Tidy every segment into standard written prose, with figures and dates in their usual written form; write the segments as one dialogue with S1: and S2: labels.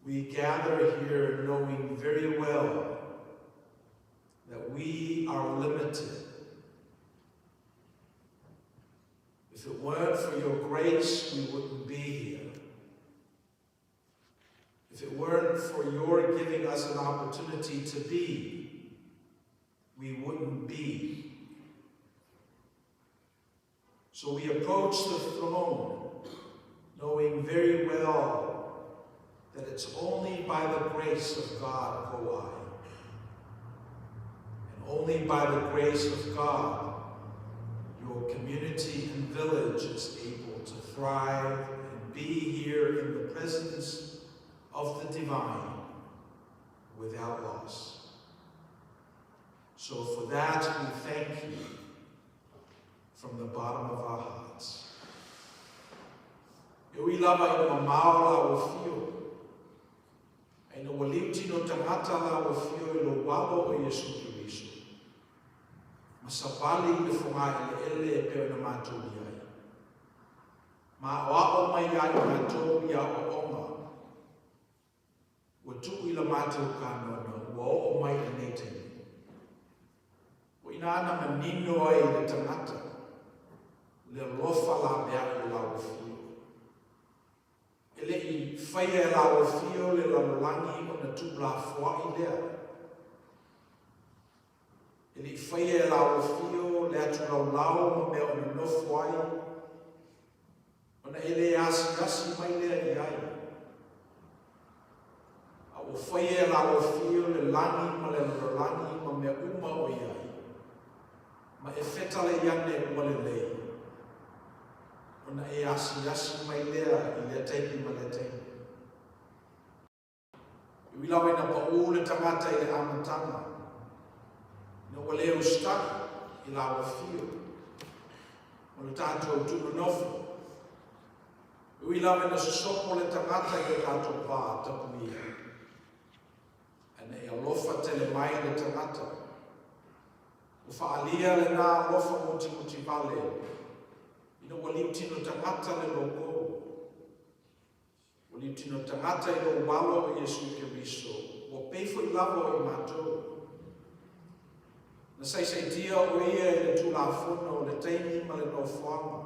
S1: We gather here knowing very well that we are limited. If it weren't for your grace, we wouldn't be here. If it weren't for your giving us an opportunity to be, we wouldn't be. So we approach the throne knowing very well that it's only by the grace of God go I. And only by the grace of God your community and village is able to thrive and be here in the presence of the divine without loss. So for that, we thank you from the bottom of our hearts. E ui lava ina mamao lau afio, a ina ua liutino tagata lau afio i lou alo o Iesu Keriso, ma savali i le fogaeleele e pei ona matou i ai. Ma aoao mai ia i matou i aoaoga ua tuu i la matou kanono ua oo mai i lenei taimi. O i ina na manino ai i le tagata le alofa laveai o lau afio. E le i faia e lau afio le lalolagi ona tuulafoai lea. E le i faia e lau afio le atulaulau ma mea o nonofo ai, ona e le asiasi mai lea i ai. A ua faia e lau afio le lagi ma le lalolagi ma mea uma o i ai, ma e fetalai ane ua lelei, ona e asiasi mai lea i lea taimi ma lea taimi. E ui lava ina paʻū le tagata i le amataga, ina ua le usitai i lau afio ma lo tatou tuunonofo, e ui lava ina sosopo le tagata i lo tatou va tapuia, ae na e alofa tele mai le tagata, ua faaalia lena alofa mutimuti vale ina ua liutino tagata le loko. Ua liutino tagata i lou alo o Iesu Keriso, ua pei foi lava o i matou. Na saisaitia o ia i le Tulafono o le taimi ma le nofoaga.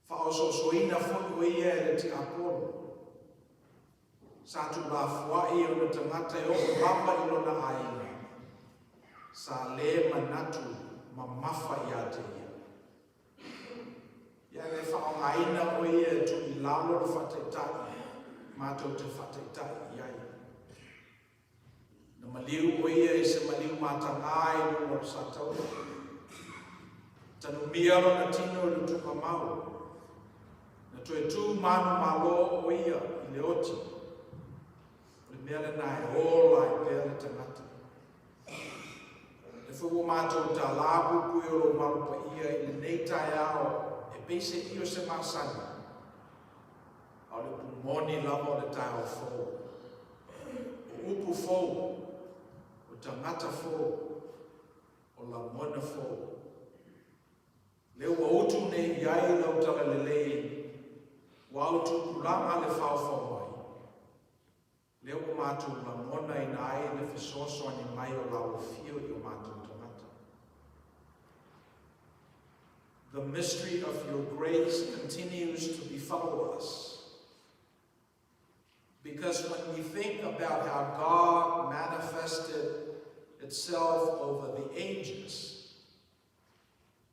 S1: Faaosoosoina foi o ia e le tiapolo. Sa tuulafoai ona tagata e oo lava i lona aiga. Sa le manatu mamafa ia te ia. Ia e faaaogaina o ia e tuu i lalo le faataitai matou te faataitai i ai. Na maliu o ia i se maliu matagā i luga o le sataua. Tanumia lona tino i le tuugamau. Na toe tū manumalo o ia i le oti. O le mea lena e ola ai pea le tagata. E foi ua matou talā puipui o lou malu paia i lenei taeao e pei se io se masani, a o le upu moni lava o le taeao fou. O upu fou, o tagata fou, o lagona fou. Lea ua utu nei i ai lau talalelei, ua autupulaga le faofao mai. Lea ua matou lagonaina ai le fesoasoani mai o lau afio i o matou tagata. The mystery of your grace continues to befuddle us. Because when we think about how God manifested itself over the ages,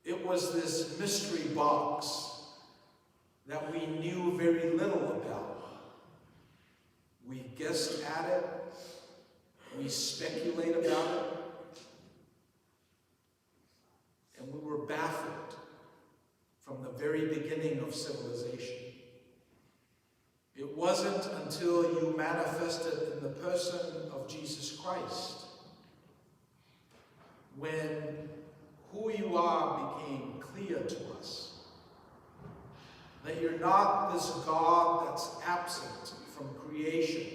S1: it was this mystery box that we knew very little about. We guessed at it, we speculate about it, and we were baffled from the very beginning of civilization. It wasn't until you manifested in the person of Jesus Christ when who you are became clear to us. That you're not this God that's absent from creation.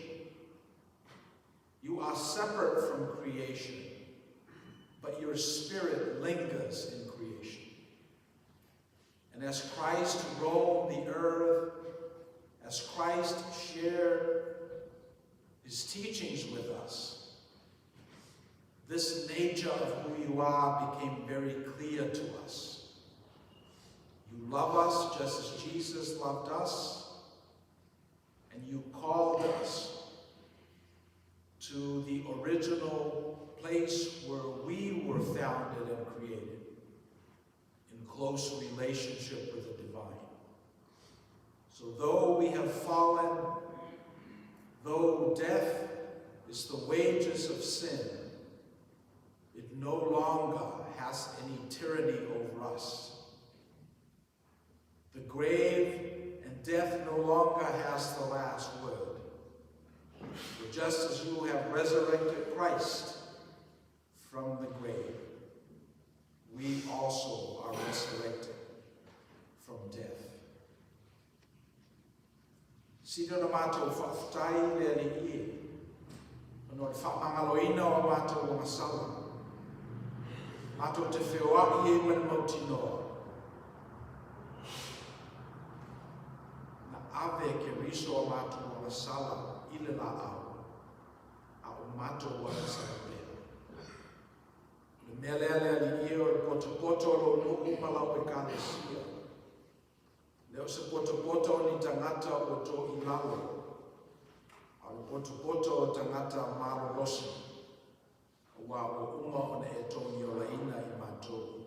S1: You are separate from creation, but your spirit lingers in creation. And as Christ roamed the earth, as Christ shared his teachings with us, this nature of who you are became very clear to us. You love us just as Jesus loved us, and you called us to the original place where we were founded and created, in close relationship with the divine. So though we have fallen, though death is the wages of sin, it no longer has any tyranny over us. The grave and death no longer has the last word. For just as you have resurrected Christ from the grave, we also are resurrected from death. Sili ona matou faafetai i le Alii e, ona o le faamagaloina o a matou agasala. Matou te feoai ai ma le mautinoa. Na ave e Keriso a matou agasala i le laau, a o matou agasala pea. O le mea lea le Alii e o le potopoto o lou nuu ma lau Ekalesia. Le o se potopoto o ni tagata ua toilalo, a o le potopoto o tagata malolosi, auā ua uma ona e togiolaina i matou.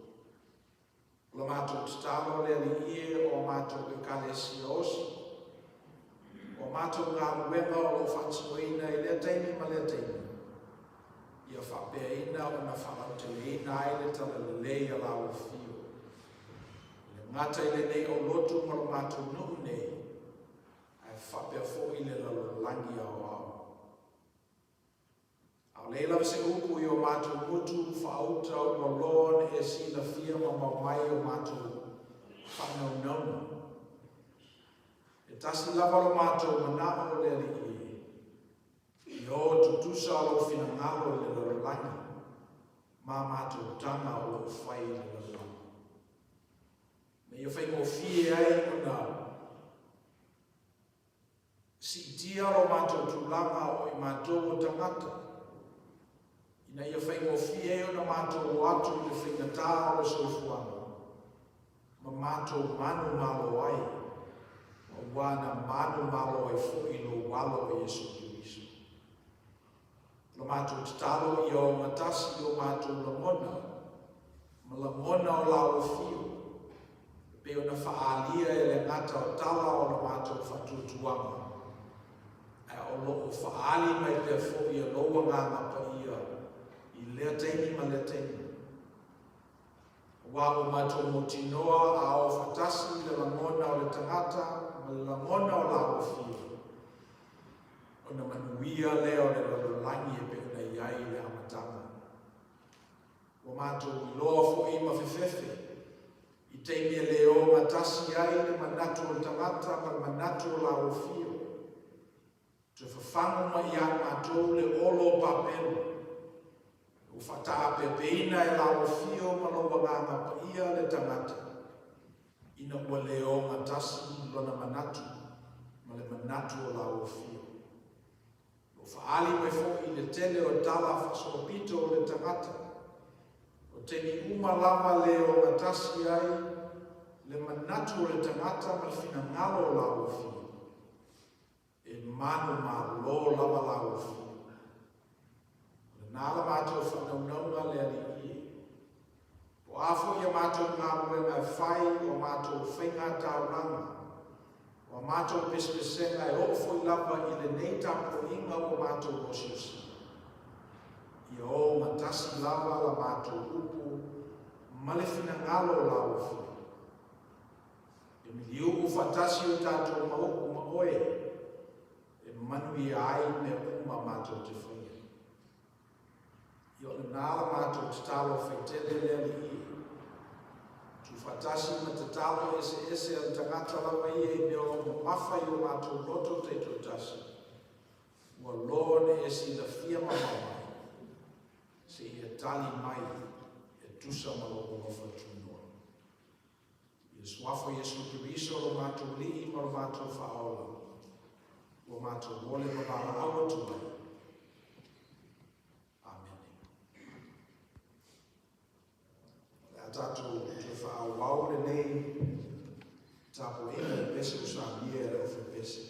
S1: O la matou tatalo le Alii e o a matou Ekalesia osi, o a matou galuega o lo o faatinoina i lea taimi ma lea taimi, ia faapeaina ona faalauteleina ai le talalelei a lau Afio. E le gata i lenei aulotu ma lo matou nuu nei, ae faapea foi le lalolagi aoao. A o leai lava se upu i o matou gutu faauta ua loa ona e silafia mamao mai o matou faanaunauga. E tasi lava lo matou manao o le Alii e, ia o tutusa lou finagalo i le lalolagi ma matou taga o lo o fai i le lalolagi. Ina ia faigofie ai ona siitia lo matou tulaga o i matou o tagata, ina ia faigofie ai ona matou o atu i le faigatā o le soifuaga, ma matou manumalo ai, auā na manumalo ai foi lou Alo o Iesu Keriso. O la matou tatalo ia ogatasi i o matou lagona ma lagona o lau afio, e pei ona faaalia e le gata o tala o la matou faatuatuaga, ae o lo o faaali mai pea foi e lou Agaga Paia i lea taimi ma lea taimi. Aua ua matou mautinoa a o faatasi le lagona o le tagata ma le lagona o lau afio, ona manuia lea o le lalolagi e pei ona i ai i le amataga. Ua matou iloa foi ma fefefe i taimi e le ogatasi ai le manatu o le tagata ma le manatu o lau afio. Toe fafagu mai ia matou le olo o Papelu, ua faataapeapeina e lau afio ma lou Agaga Paia le tagata, ina ua le ogatasi lona manatu ma le manatu o lau afio. Ua faaali mai foi i le tele o tala faasolopito o le tagata, o taimi uma lava le ogatasi ai le manatu o le tagata ma le finagalo o lau afio. E manumalo lava lau afio. O lena la matou faanaunauga le Alii e. Po o a foi a matou galuega e fai, o a matou faigataulaga, o a matou pesepesega e oo foi lava i lenei tapuaiga ua matou osiosia, ia ogatasi lava la matou upu ma le finagalo o lau afio. E miliuʻu faatasi o tatou mauʻu ma oe e manuia ai mea uma matou te faia. Ia o lena la matou tatalo faitele le Alii e. Tuufaatasi ma tatalo eseese a le tagata lava ia i mea o lo o mamafa i o matou loto taitoatasi, ua loa ona e silafia mamao mai, seia tali mai e tusa ma lou alofa tunoa. I le Suafa o Iesu Keriso lo matou Alii ma lo matou Faaola, ua matou ole ma valaau atu ai. Amene. O le a tatou toe faaauau lenei tapuaiga i pese ua samia e le aufaipese.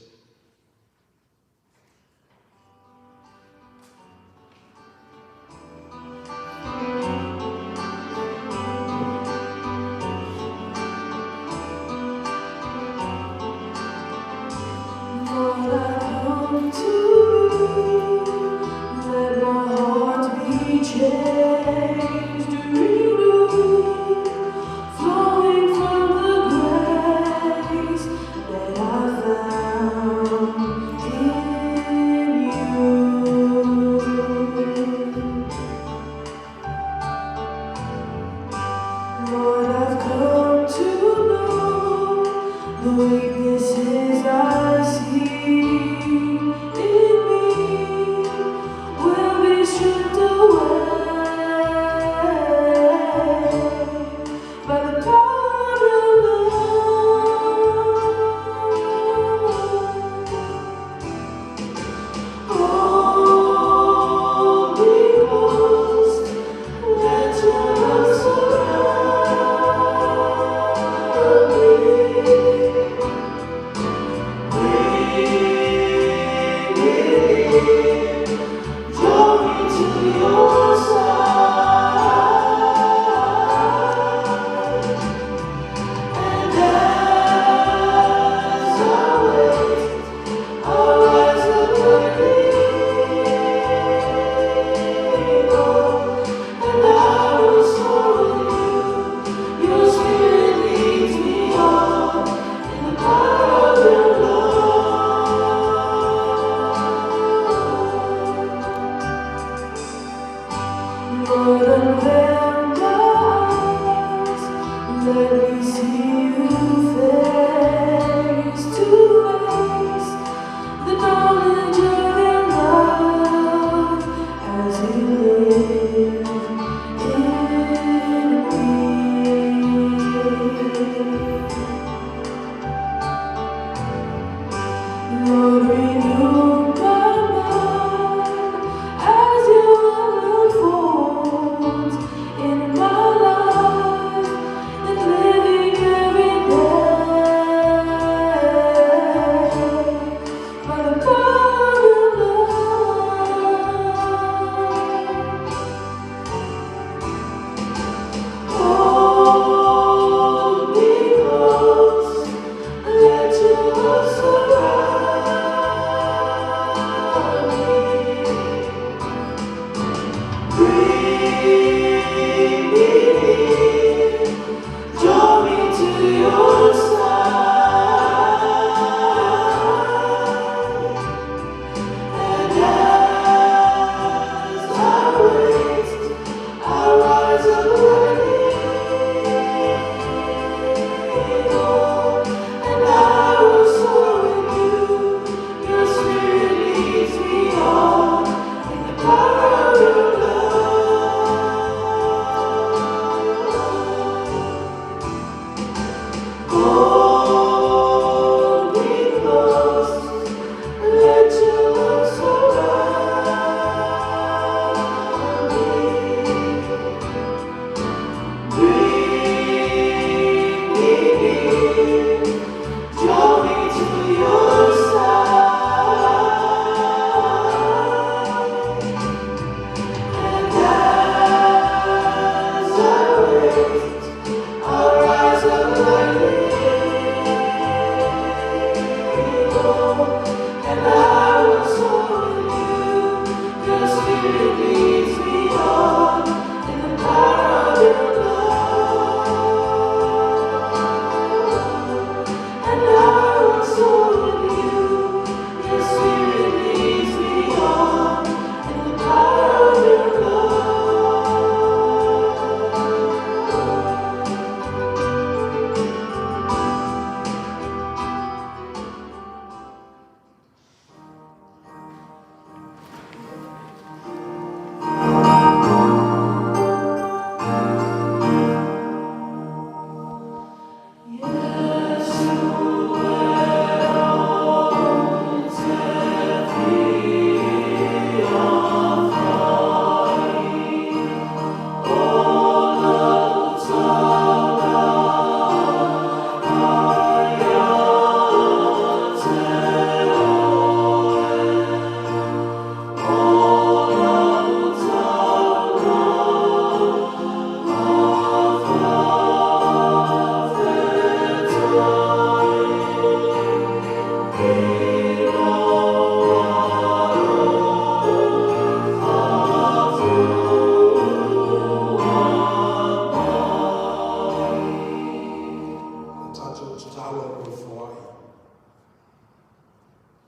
S2: Lord, I come to you. Let my heart be changed, renewed, flowing from the grace that I found in you. Lord, I've come to know the weaknesses I see in me will be stripped away by the power of your love. Holy Ghost, let your love surround me. Bring me near, draw me to your side, and as I wait, I'll rise up like an eagle, and I will soar with you. Your spirit leads me on in the power of your love. Lord, unveil my eyes, let me see you face to face, the knowledge of your love as you live in me. Lord, renew my mind as your love unfolds in my life and living every day by the power of your love. Hold me close, let your love surround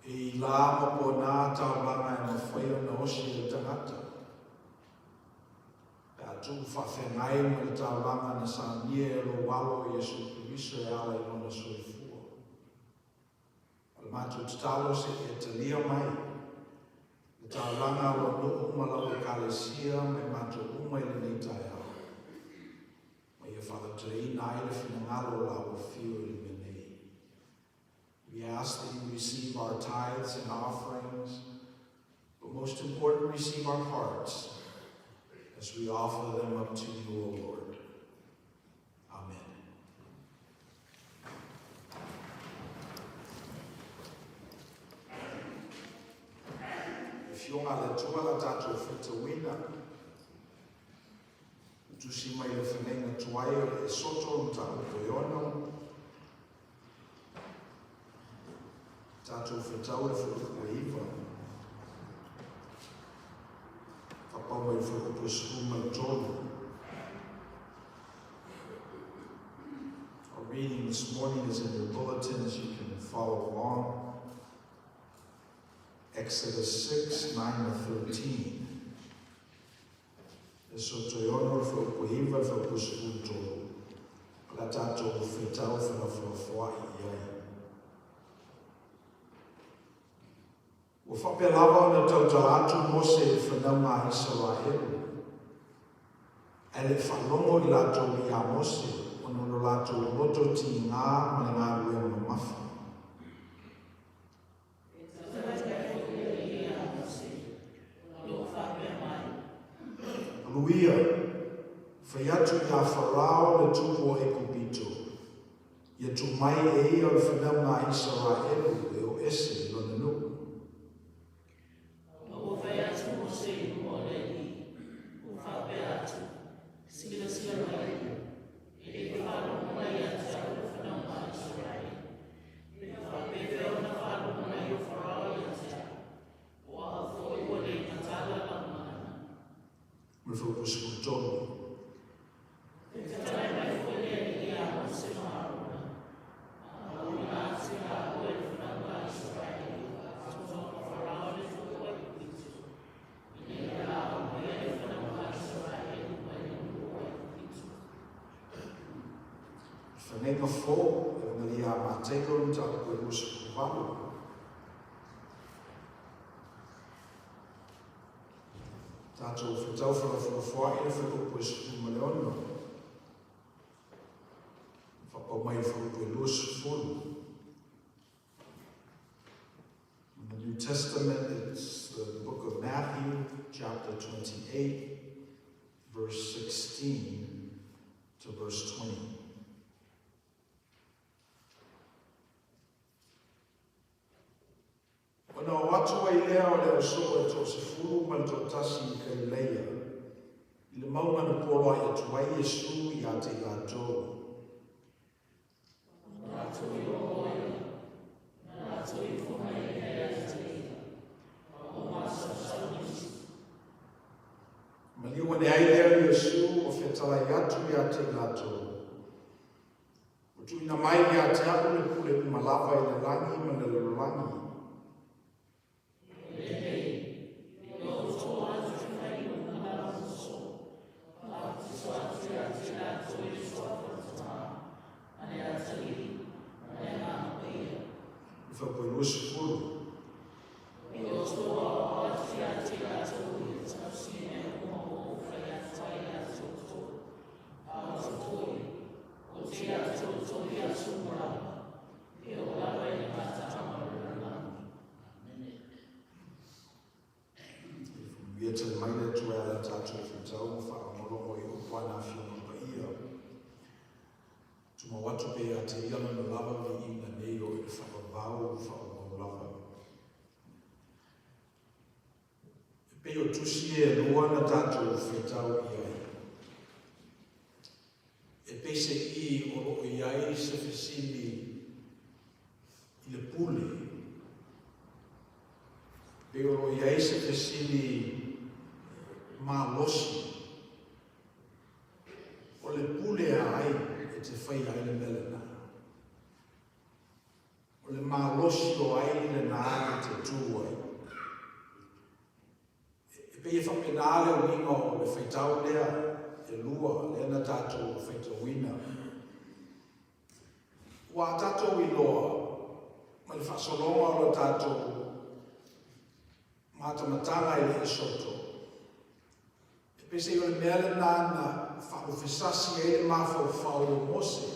S1: E i la ma ponā taulaga e mafai ona osi e le tagata, pe a tuu faafeagai ma le taulaga na saunia e lou Alo o Iesu Keriso e ala i lona soifua. O le matou tatalo se i e talia mai le taulaga a lou nuu ma lau Ekalesia ma i matou uma i lenei taeao, ma ia faalateleina ai le finagalo o lau Afio i le mea nei. We ask that you receive our tithes and offerings, but most important, receive our hearts as we offer them up to you, O Lord. Amen. Afioga a le Atua la tatou faitauina, tusi mai le feagaiga tuai o le Esoto mataupu e ono, Tatou fetau le fuaiupu e iva. Faapau mai le fuaiupu e 13. Our reading this morning is in your bulletins. You can follow along. Exodus 6, 9 to 13. Esoto e ono, le fuaiupu e iva, le fuaiupu e 13. O le a tatou fetau felafolafoai i ai. Ua faapea lava ona tautala atu Mose i le fanauga a Isaraelu, ae le i faalogo i latou iā Mose ona o lo latou loto tigā ma le galuega mamafa. Aluia, fai atu iā Farao le tupu o Aikupito, ia tuu mai e ia le fanauga a Isaraelu e o ese i lona nuu.
S2: Ma ua fai atu Mose i luma o le Alii, ua faapea atu, Silasila mai, e le i faalogo mai ia te au le fanauga a Isaraelu. E faapefea ona faalogo mai o Farao ia te au, o au foi ua le tatala lau managa.
S1: Ma le fuaiupu 13.
S2: E fetalai mai foi le Alii iā Mose ma Arona, A auina atu i a oe le fanauga a Isaraelu, tonu ma Farao le tupu o Aikupito, ina ia aumaia le fanauga a Isaraelu mai le nuu o Aikupito.
S1: Feagaiga fou, Evagelia a Mateio le mataupu e 28. Tatou fetau felafolafoai le fuaiupu e 16. Faapau mai le fuaiupu e 20. In the New Testament, it's the book of Matthew, chapter 28, verse 16 to verse 20. Ona o atu ai lea o le ausoo e toasefulu ma le toatasi i Kalileia, i le mauga na poloai atu ai Iesu ia te i latou.
S2: Na latou i o ia, na latou ifo mai ai ia te ia, a ua masausau nisi.
S1: Maliu ane ai lea o Iesu o fetalai atu ia te i latou. Ua tuuina mai ia te a'u le pule uma lava i le lagi ma le lalolagi. Le fuaiupu e 20. Ia tali mai le Atua e ala i tatou fetau ma faalogologo i upu a na Afioga Paia. Tumau atu pea ia te ia lona lava viiga nei o i le faavavau faaauau lava. E pei o tusi e lua na tatou fetau i ai. E peiseʻī o lo o i ai se fesili i le pule. Pei o lo o i ai se fesili malosi. O le pule a ai e te faia ai le mea lenā? O le malosi o ai lenā e te pei e faapena le uiga o le faitau lea e lua lea na tatou faitauina. Ua tatou iloa mai le faasologa o le tatou matamataga i le Esoto, e peiseai o le mea lenā na faalufesasi ai le mafaufau o Mose.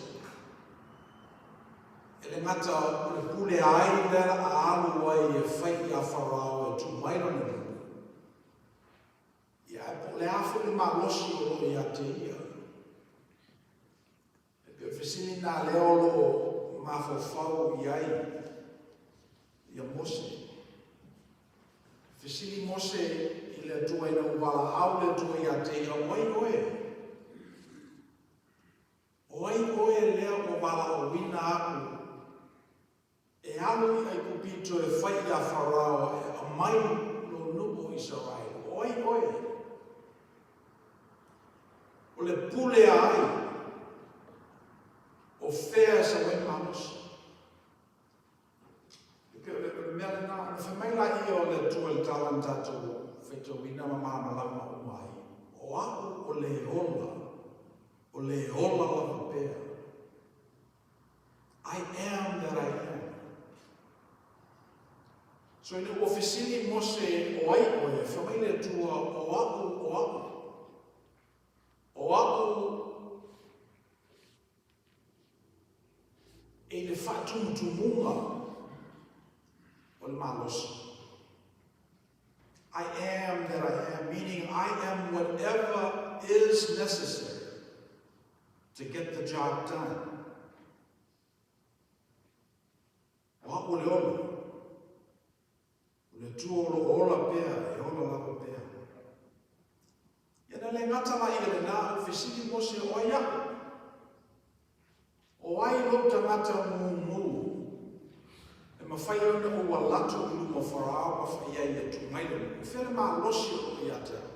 S1: E le gata o le pule a ai lea la a alu ai e fai iā Farao e tuu mai lona nuu, ia ae po o le a foi le malosi o lo o ia te ia. E pei o le fesili lena lea o lo o mafaufau i ai ia Mose. Fesili Mose i le Atua ina ua valaau le Atua ia te ia, O ai oe? O ai oe lea ua valaauina aku e alu i Aikupito e fai iā Farao e aumai lou nuu o Isaraelu? O ai oe? O le pule a ai? O fea e sau ai le malosi? E pei o le mea lenā, ona fai mai laia o le Atua i le tala na tatou faitauina ma malamalama uma ai, O au o le ola, o le ola lava pea. I am that I am. So ina ua fesili Mose, O ai oe? Fai mai le Atua, O au, o au. O au e i le faatumutumuga o le malosi. I am that I am, meaning I am whatever is necessary to get the job done. O au o le ola. O le Atua o lo o ola pea, e ola lava pea. Ia na le gata la ia lenā, ua fesili Mose, O ai aʻu? O ai lou tagata mumu e mafai ai ona ou ala atu i luma o Farao ma fai ai e tuu mai le nuu? O fea le malosi o lo o ia te au?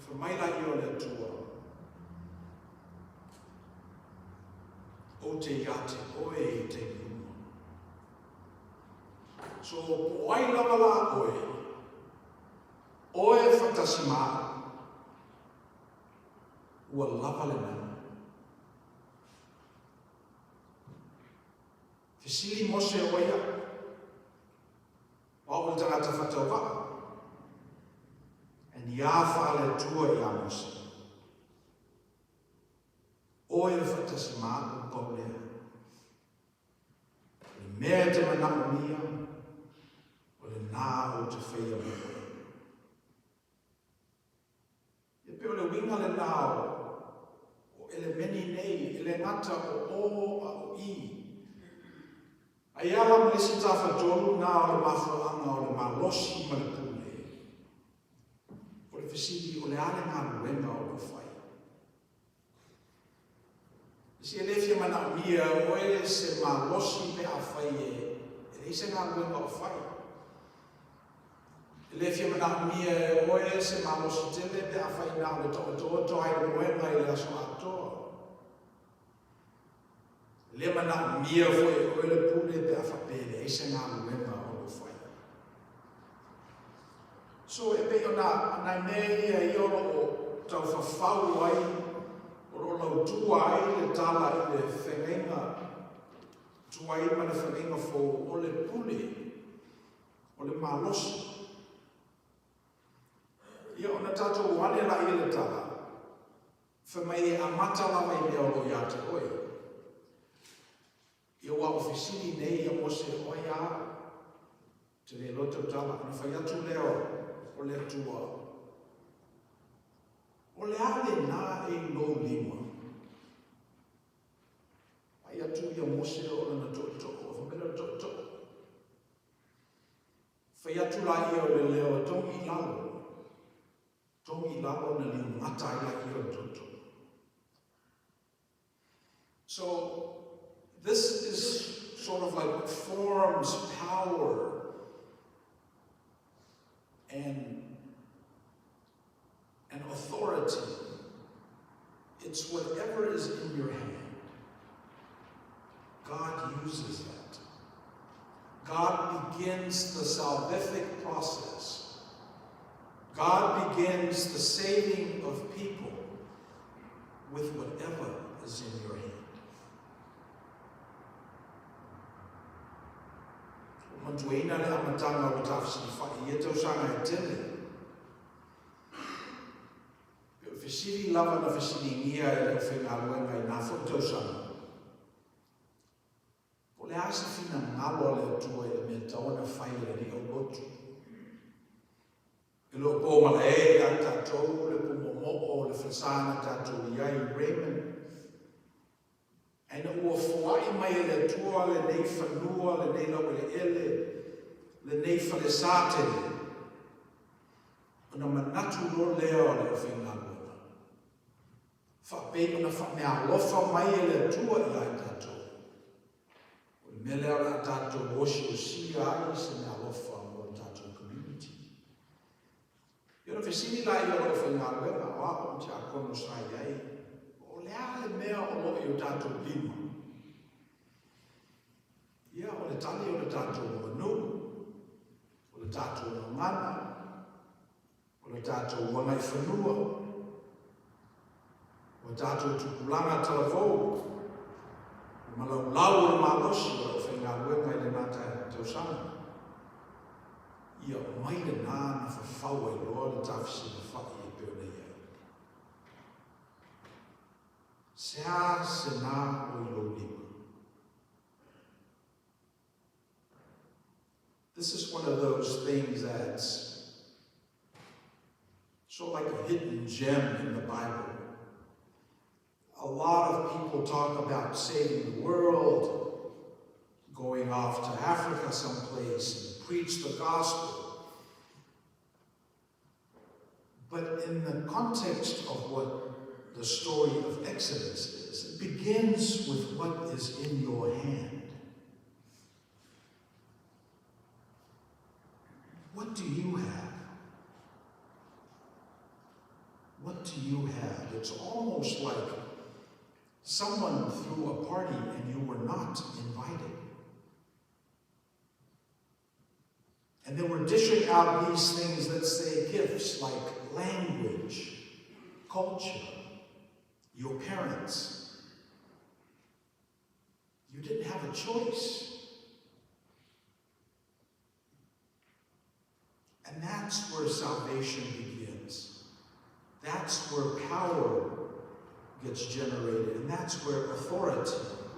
S1: Fai mai laia o le Atua, Ou te iā te oe i taimi uma. So, po o ai lava la oe, oe faatasi ma aʻu, ua lava lenā. Fesili Mose o ai aʻu? O au o le tagata faatauvaa. And iā faale-Atua iā Mose. Oe e faatasi ma aʻu pau lea. O le mea e te manaomia, o lenā ou te faia mo oe. E pei o le uiga lenā o elemeni nei, e le gata o O a o I. A e ala ma le isi tafatolu na o le mafuaaga o le malosi ma le pule, o le fesili o le a le galuega o lo o fai. Isi e le fia manaomia e oe se malosi pe afai e leai se galuega o fai. E le fia manaomia e oe se malosi tele pe afai na o le taotooto ai le moega i le aso atoa. E le manaomia foi e oe le pule pe a faapea e leai se galuega o lo o fai. So e pei o nā, nai mea ia ia o lo o taufafau ai, o lo o lautua ai le tala i le feagaiga tuai ma le feagaiga fou o le pule, o le malosi. Ia ona tatou ane laia le tala, fai mai e amata lava i mea o lo o ia te oe. Ia ua ou fesili nei ia Mose, O ai a? Ou te le iloa tautala. Ona fai atu lea o le Atua, O le a lenā e i lou lima? Fai atu ia Mose o lana tootoo, fai mai lea o le tootoo. Fai atu laia o le leo e togi i lalo. Togi i lalo ona liugata ai laia o le tootoo. So, this is sort of like what forms power and, and authority. It's whatever is in your hand. God uses that. God begins the salvific process. God begins the saving of people with whatever is in your hand. Ua mantuaina le amataga o le tafesilafai i ia tausaga e tele. Pe o le fesili lava na fesiligia e le aufaigaluega i na foi tausaga, Po o le a se finagalo a le Atua i le mea e tatau ona fai e le alii aulotu? E le o po malae ia tatou le pumoomoo o le falesa na tatou i ai i Raymond. Ae ina ua foai mai e le Atua lenei fanua, lenei laueleele, lenei falesa tele, ona manatu loa lea o le aufaigaluega, Faapei ona faameaalofa mai e le Atua ia i tatou. O le mea lea o le a tatou osiosia ai se meaalofa mo le tatou community. Ia ona fesili laia o le aufaigaluega, o au ma tiakono sa i ai, o le a le mea o lo o i o tatou lima? Ia, o le tali o le tatou aganuu, o le tatou gagana, O le tatou agaifanua, o tatou tupulaga talavou, le malaulau o le malosi o le aufaigaluega i lena tausaga, ia mai lena na fafau ai loa le tafesilafai e pei ona i ai. Sea sena o i lou lima. This is one of those things that's sort of like a hidden gem in the Bible. A lot of people talk about saving the world, going off to Africa someplace and preach the gospel. But in the context of what the story of Exodus is, it begins with what is in your hand. What do you have? What do you have? It's almost like someone threw a party and you were not invited. And they were dishing out these things, let's say gifts like language, culture, your parents. You didn't have a choice. And that's where salvation begins. That's where power gets generated, and that's where authority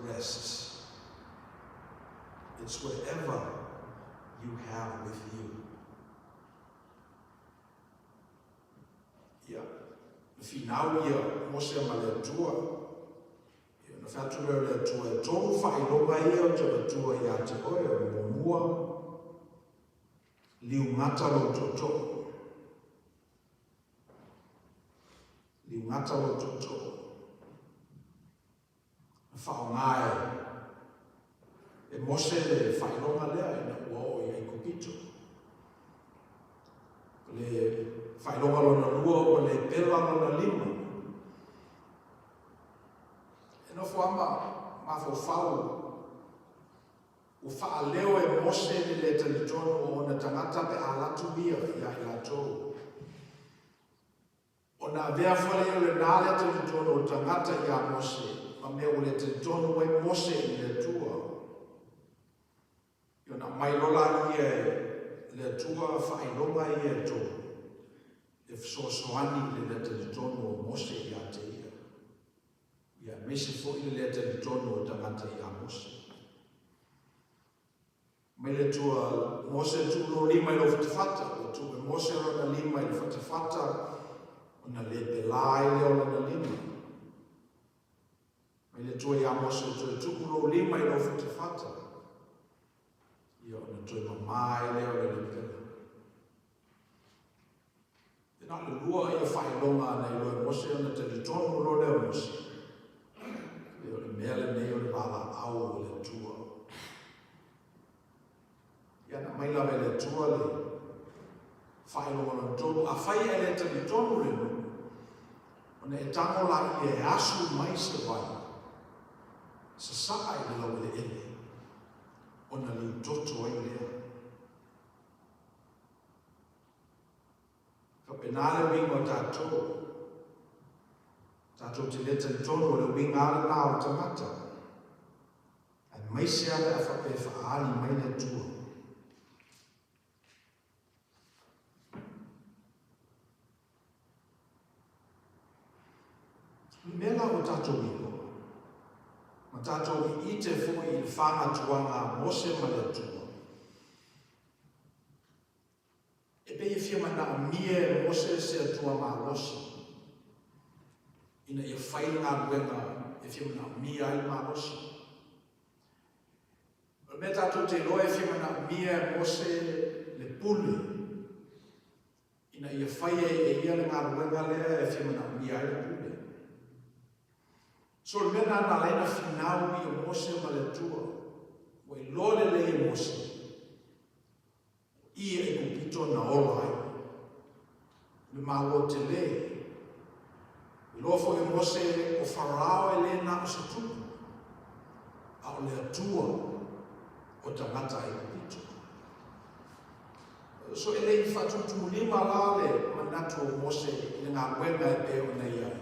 S1: rests. It's whatever you have with you. Ia, na finau ia Mose ma le Atua. Ia, na fai atu lea o le Atua, e tolu faailoga ia ou te avatua ia te oe, o le muamua, liugata lou tootoo. Liugata lou tootoo. Na faaaoga e Mose le faailoga lea ina ua oo i Aikupito. O le faailoga lona lua ua le pela lona lima. E nofo lava ma mafaufau ua faaleo e Mose le le talitonu o ona tagata pe a alu atu ia ia i latou. Ona avea foi lea o lena le talitonu o tagata iā Mose, ma mea ua le talitonu ai Mose i le Atua. Ia ona aumai loa laia e le Atua faailoga ia e tolu, e fesoasoani i le le talitonu o Mose ia te ia, ia aemaise foi le le talitonu o tagata iā Mose. Mai le Atua, Mose tuu lou lima i lou fatafata, ua tuu e Mose lona lima i le fatafata, ona le pela ai lea o lona lima. Mai le Atua iā Mose, toe tuu lou lima i lou fatafata, ia ona toe mamā ai lea o le lepela. E na o le lua ia faailoga na iloa e Mose ona talitonu loa lea o Mose, e o le mea lenei o le valaau a le Atua. Ia na aumai lava e le Atua le faailoga lona tolu, afai e le talitonu le nuu, ona e tago laia e asu mai se vai, sasaa i le laueleele, ona liu. toto ai lea. Faapena le uiga o tatou. Tatou te le talitonu o le uiga lava lena o le tagata, aemaise lava pe a faapea e faaali mai le Atua. O le mea la ua tatou iloa, ma tatou ite foi i le fagatuaga a Mose ma le Atua, e pei e fia manaomia e Mose se Atua malosi, ina ia fai le galuega e fia manaomia ai le malosi. O le mea tatou te iloa e fia manaomia e Mose le pule, ina ia faia e ia le galuega lea e fia manaomia ai le pule. So o le mea lena na ala ai ona finau ia Mose ma le Atua, ua iloa lelei e Mose, o i e Aikupito na ola ai. O le Malo tele. Iloa foi e Mose o Farao e le na o se tupu, a o le Atua o tagata Aikupito. So e le i faatumutumulima la le manatu o Mose i le galuega e pei ona i ai,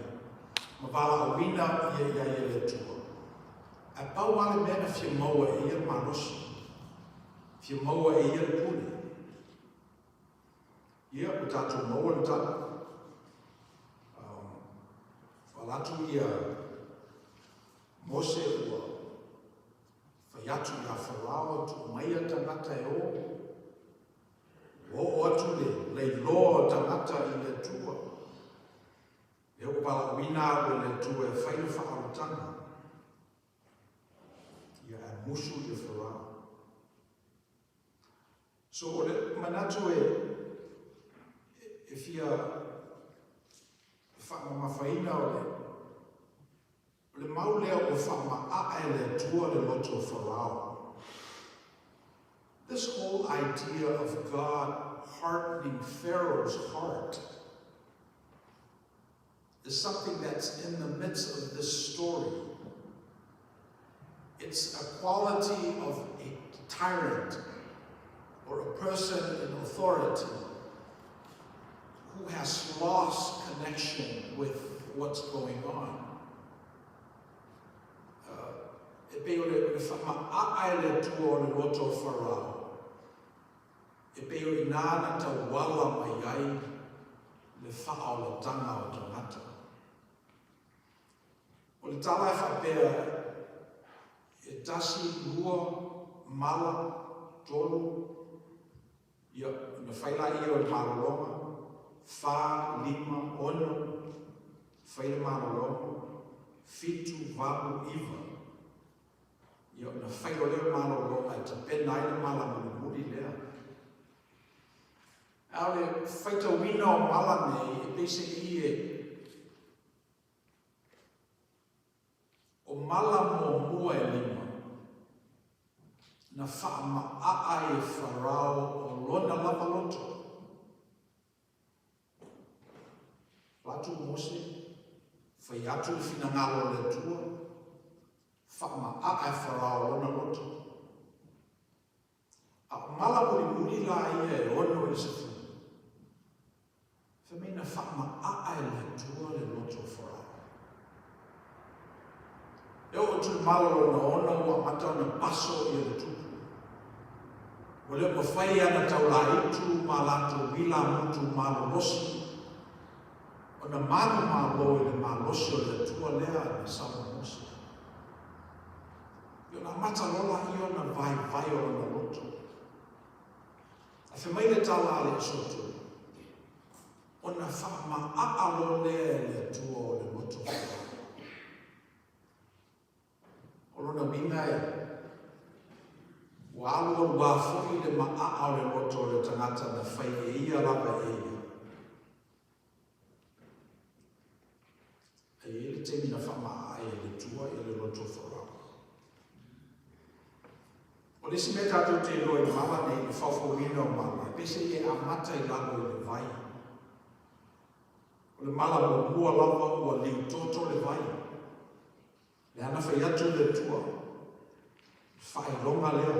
S1: ma valaauina ia i ai e le Atua. Ae pau lava le mea na fia maua e ia le malosi, fia maua e ia le pule. Ia, ua tatou maua le tala. Ua alu atu ia Mose ua fai atu ia Farao, tuu maia tagata e o. Ua oo atu le lailoa o tagata i le Atua. Lea ua valaauina au e le Atua e fai le faaolataga. Ia ae musu ia Farao. So o le manatu e, e fia faamamafaina o le O le mau lea ua faamaaa e le Atua le loto o Farao. This whole idea of God hardening Pharaoh's heart is something that's in the midst of this story. It's a quality of a tyrant or a person in authority who has lost connection with what's going on. E pei o le faamaaa e le Atua o le loto o Farao, e pei o i ina na tauala mai ai le faaolataga o tagata. O le tala e faapea, e tasi, lua, mala, tolu, Ia, ona fai laia o le malologa, fa, lima, ono, fai le malologa, fitu, valu, iva. Ia, ona fai loa lea o le malologa e tapena ai le mala mulimuli lea. A o le faitauina o mala nei, e pei se i e O mala muamua e lima, na faamaaa ai e Farao o lona lava loto. Alu atu o Mose, fai atu le finagalo o le Atua, faamaaa e Farao lona loto. A o mala mulimuli la ia e ono i le sefulu. Fai mai na faamaaa e le Atua le loto o Farao. E oo atu i le mala lona ono ua amata ona paso ia le tupu. Ua le mafai ana taulaitu ma latou ilamutu malolosi ona manumalo i le malosi o le Atua lea na sau ma Mose. Ia ona amata loa laia ona vaivai o lona loto. A fai mai le tala a le Aso Toa, ona faamaaa loa lea e le Atua o le loto Farao. O lona uiga e, ua alualuā foi le maaa o le loto o le tagata na fai e ia lava e ia. E i ai le taimi na faamaaa ai e le Atua ia le loto o Farao. O le isi mea tatou te iloa i mala nei, le faufauina o mala, e peiseai e amata i lalo i le vai. O le mala muamua lava ua liutoto le vai. Lea na fai atu le Atua, le faailoga lea,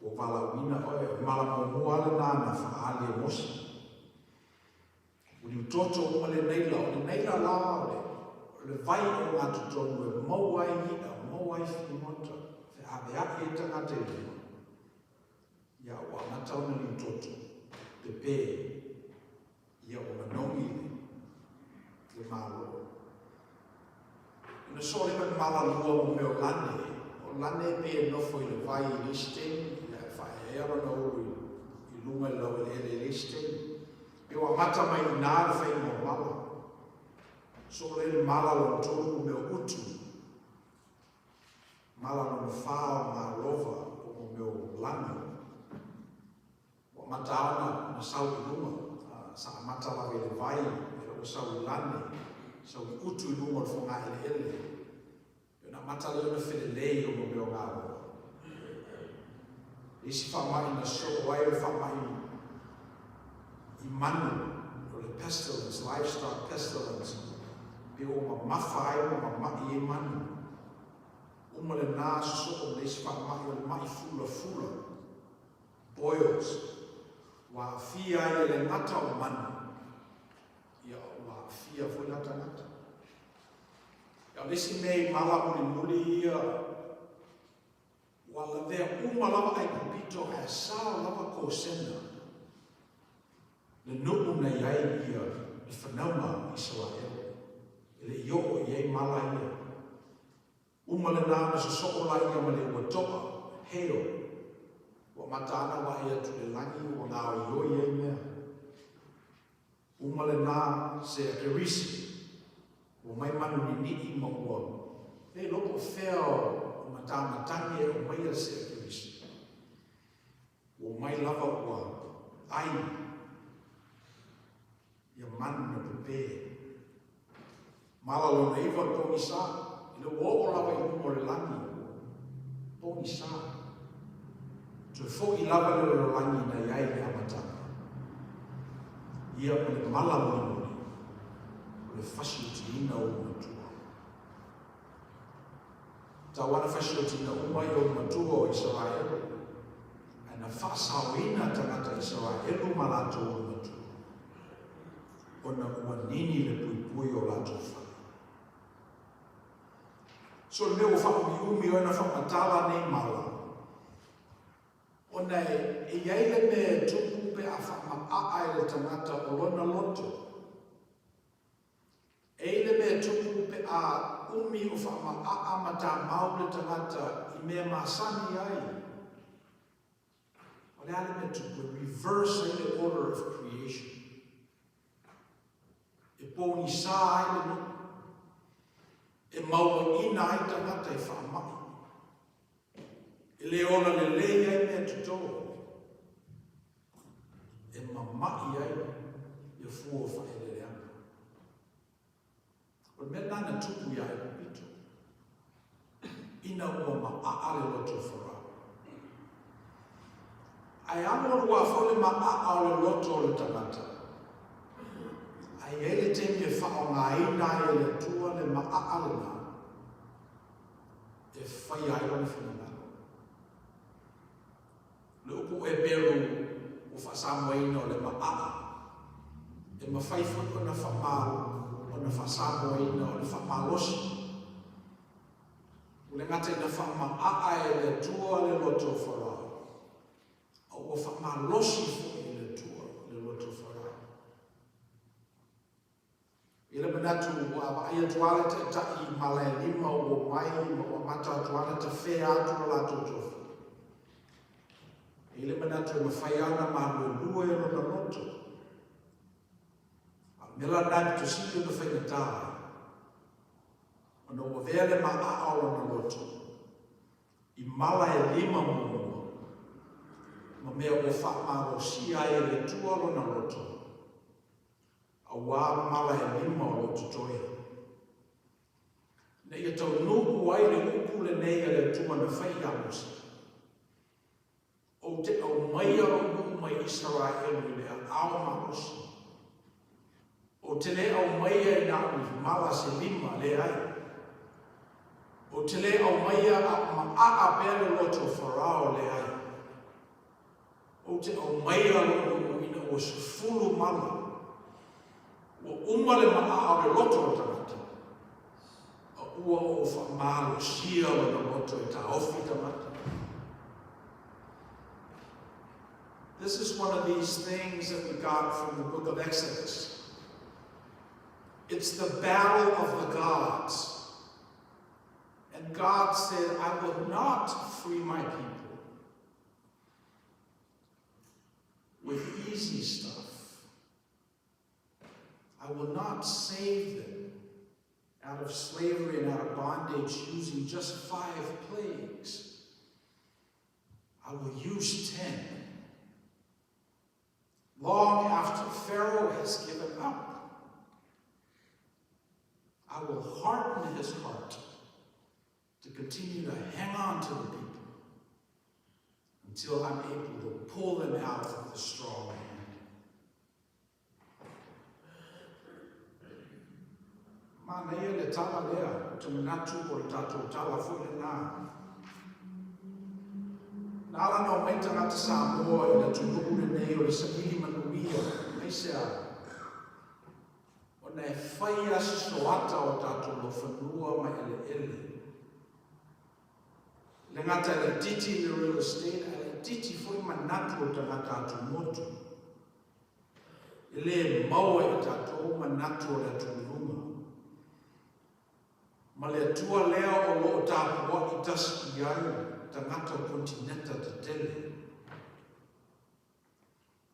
S1: ua valaauina oe. O le mala muamua lava lena na faaali e Mose. Ua liutoto uma le Naila, o le Naila la o le vai ogatotonu e maua ai i'a, maua ai figota, feaveai ai tagata i luga. Ia ua amata ona liutoto, pepe, ia ua manogi le Malo. Ona soo lea ma le mala lua mo mea o lane. O lane e pei e nofo i le vai i le isi taimi, ia e faaeaea lona ulu i luga i le laueleele i le isi taimi. Pei ua amata mai i ina le faiga o mala. Soo lea i le mala lona tolu mo mea o utu. Mala lona fa o malova po o mea o lagi. Ua amata lava ona sau i luga, sa amata lava i le vai, ina ua sau i lane, sau i utu i luga o le fogaeleele, ona amata lea ona felelei o mea o galo. Le isi faamai na soo ai o le faamai i manu, o le pestilence, livestock pestilence, pe ua mamafa ai ma mama'i ai manu. Uma lena sosoo ma le isi faamai o le ma'i fulafula. Boils, ua aafia ai e le gata o manu, ia ua aafia foi la tagata. Ia o le isi mea i mala mulimuli ia, ua lavea uma lava Aikupito ae sao lava Kosena, le nuu na i ai ia le fanauga a Isaraelu, e le i oo i ai mala ia. Uma lena ona sosoo laia ma le ua toa, hail, ua amata ana vaai atu i le lagi ua gaoioi ai mea. Uma lena se Akerisi, ua mai manu niniʻi ma ua le iloa po o fea o matamatagi e aumaia se Akerisi. Ua mai lava ua ai ia manu na pepe. Mala lona iva le pogisa, ina ua oo lava i luma o le lagi, pogisa. Toe foʻi lava le lalolagi na i ai le amataga. Ia ma le mala mulimuli, o le fasiotiina o ou matua. Tau ana fasiotiina uma i ou matua o Isaraelu, ae na faasaoina tagata Isaraelu ma latou ou matua. Ona ua nini le puipui o latou fale. So le mea ua faaumiumi ai ona faamatala nei mala, ona e i ai le mea e tupu pe a faamaaa e le tagata o lona loto. E i le mea e tupu pe a umi o faamaaa ma tamau le tagata i mea masani ai. O le a le mea tupu e reverse ai le order of creation? E pōgisā ai le nuu. E mauaina ai tagata i faamai. E le ola lelei ai mea totō. E mama'i ai ia fua o faaeleeleaga. O le mea lena na tupu iā Aikupito, ina ua maʻaʻa le loto o Farao. Ae alualu lava foi le maʻaʻa o le loto o le tagata, ae i ai le taimi e faaaogaina ai e le Atua le maʻaʻa lena e faia ai lona finagalo. O le upu Heperu ua faasamoaina o le maʻaʻa, e mafai foi ona ona faasamoaina o le faamalosi. Ua le gata ina faamaʻaʻa e le Atua le loto o Farao, a ua faamalosi foi e le Atua le loto o Farao. I le manatu ua vaai atu lava le Taitai i malaelima ua omai ma ua amata atu lava ona tafea atu lo latou tofi. E i le manatu e mafai lava ona maluelue lona loto. A o le mea la lena e pito sili ona faigata ai, ona ua avea le maʻaʻa o lona loto i mala e lima muamua, ma mea ua faamalosia ai e le Atua lona loto, Auā mala e lima o lo totoe. Ina ia taunuu ai le upu lenei a le Atua na fai iā Mose, Ou te aumaia lou nuu mai Isaraelu i le aao malosi. Ou te le aumaia i na au mala se lima, leai. Ou te le aumaia a o maʻaʻa pea le loto o Farao, leai. te aumaia lou nuu ina ua 10 mala. Ua uma le maaa o le loto o le tagata, a ua ou faamalosia lona loto e taofi tagata. This is one of these things that we got from the book of Exodus. It's the battle of the gods. And God said, I will not free my people with easy stuff. I will not save them out of slavery and out of bondage using just 5 plagues. I will use 10. Long after Pharaoh has given up, I will harden his heart to continue to hang on to the people until I'm able to pull them out of the strong hand. Manaia le tala lea, ou te manatu o le tatou tala foi lenā. Na ala ona omai tagata Samoa i le atunuu lenei o le saili manuia, aisea? Ona e fai lava si soata o tatou laufanua ma eleele. E le gata e laitiiti i le real estate, ae laitiiti foi manatu o tagata atumotu. E le maua e tatou manatu o le atuiluga. Ma le Atua lea o lo o tapuai tasi i ai tagata o kotineta tetele.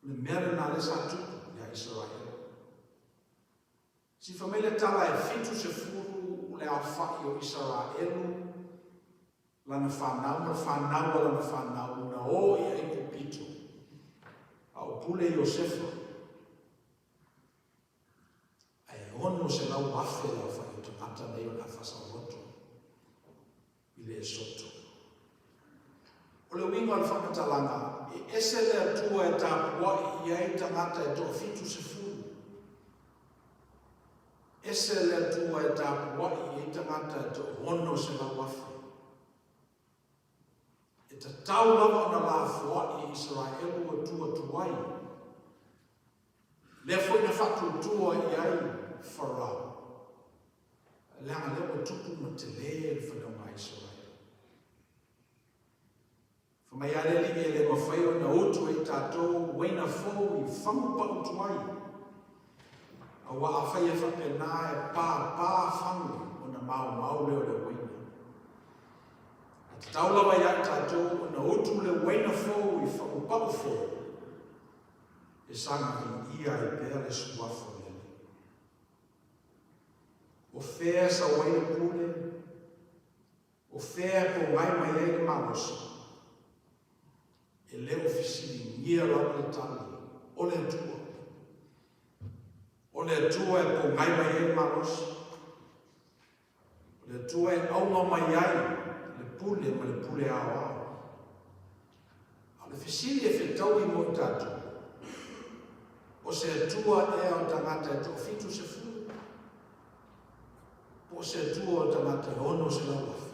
S1: O le mea lena lea sa tupu ia Isaraelu. Sifa mai le tala e 70 le aofai o Isaraelu, lana fanau ma le fanau a lana fanau na o i Aikupito, a o pule Iosefa. Ae 600,000 le aofai o tagata nei o le afasaoloto i le Esoto. O le uiga o le faamatalaga, e ese le Atua e tapuai i ai tagata e toafitusefulu. Ese le Atua e tapuai i ai tagata e toaonoselauafe. E tatau lava ona lafoai e Isaraelu Atua tuai. Lea foi na faatuatua i ai Farao. Leaga lea ua tupu ma tele le fanauga a Isaraelu. Fai mai lava le Alii e le mafai ona utu e i tatou uaina fou i fagu pau tuai. Aua afai e faapena e pāpā fagu ona maumau lea o le uaina. Ae tatau lava ia i tatou ona utu le uaina fou i fagu pau fou e saga viia ai pea le suafa o le Alii. O fea e sau ai le pule? O fea e pogai mai ai le malosi? E le o fesiligia lava le tali, o le Atua. O le Atua e pogai mai ai le malosi. O le Atua e auga mai ai le pule ma le pule aoao. A o le fesili e fetaui mo i tatou, o se Atua ea o tagata e toafitusefulu? Po o se Atua o tagata e 600,000?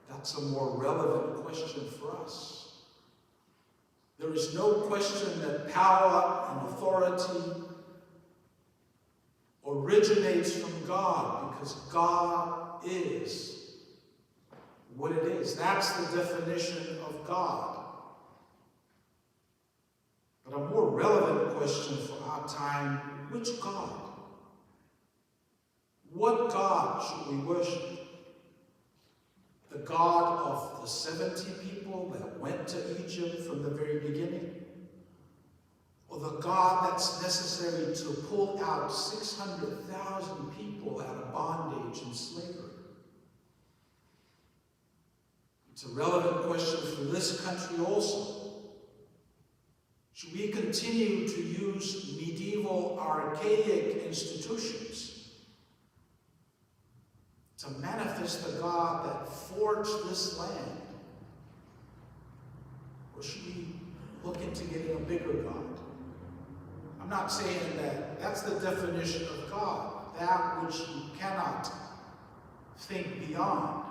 S1: That's a more relevant question for us. There is no question that power and authority originates from God, because God is what it is. That's the definition of God. But a more relevant question for our time, which God? What God should we worship? The God of the 70 people that went to Egypt from the very beginning? Or the God that's necessary to pull out 600,000 people out of bondage and slavery? It's a relevant question for this country also. Should we continue to use medieval archaic institutions to manifest the God that forged this land? Or should we look into getting a bigger God? I'm not saying that that's the definition of God, that which you cannot think beyond.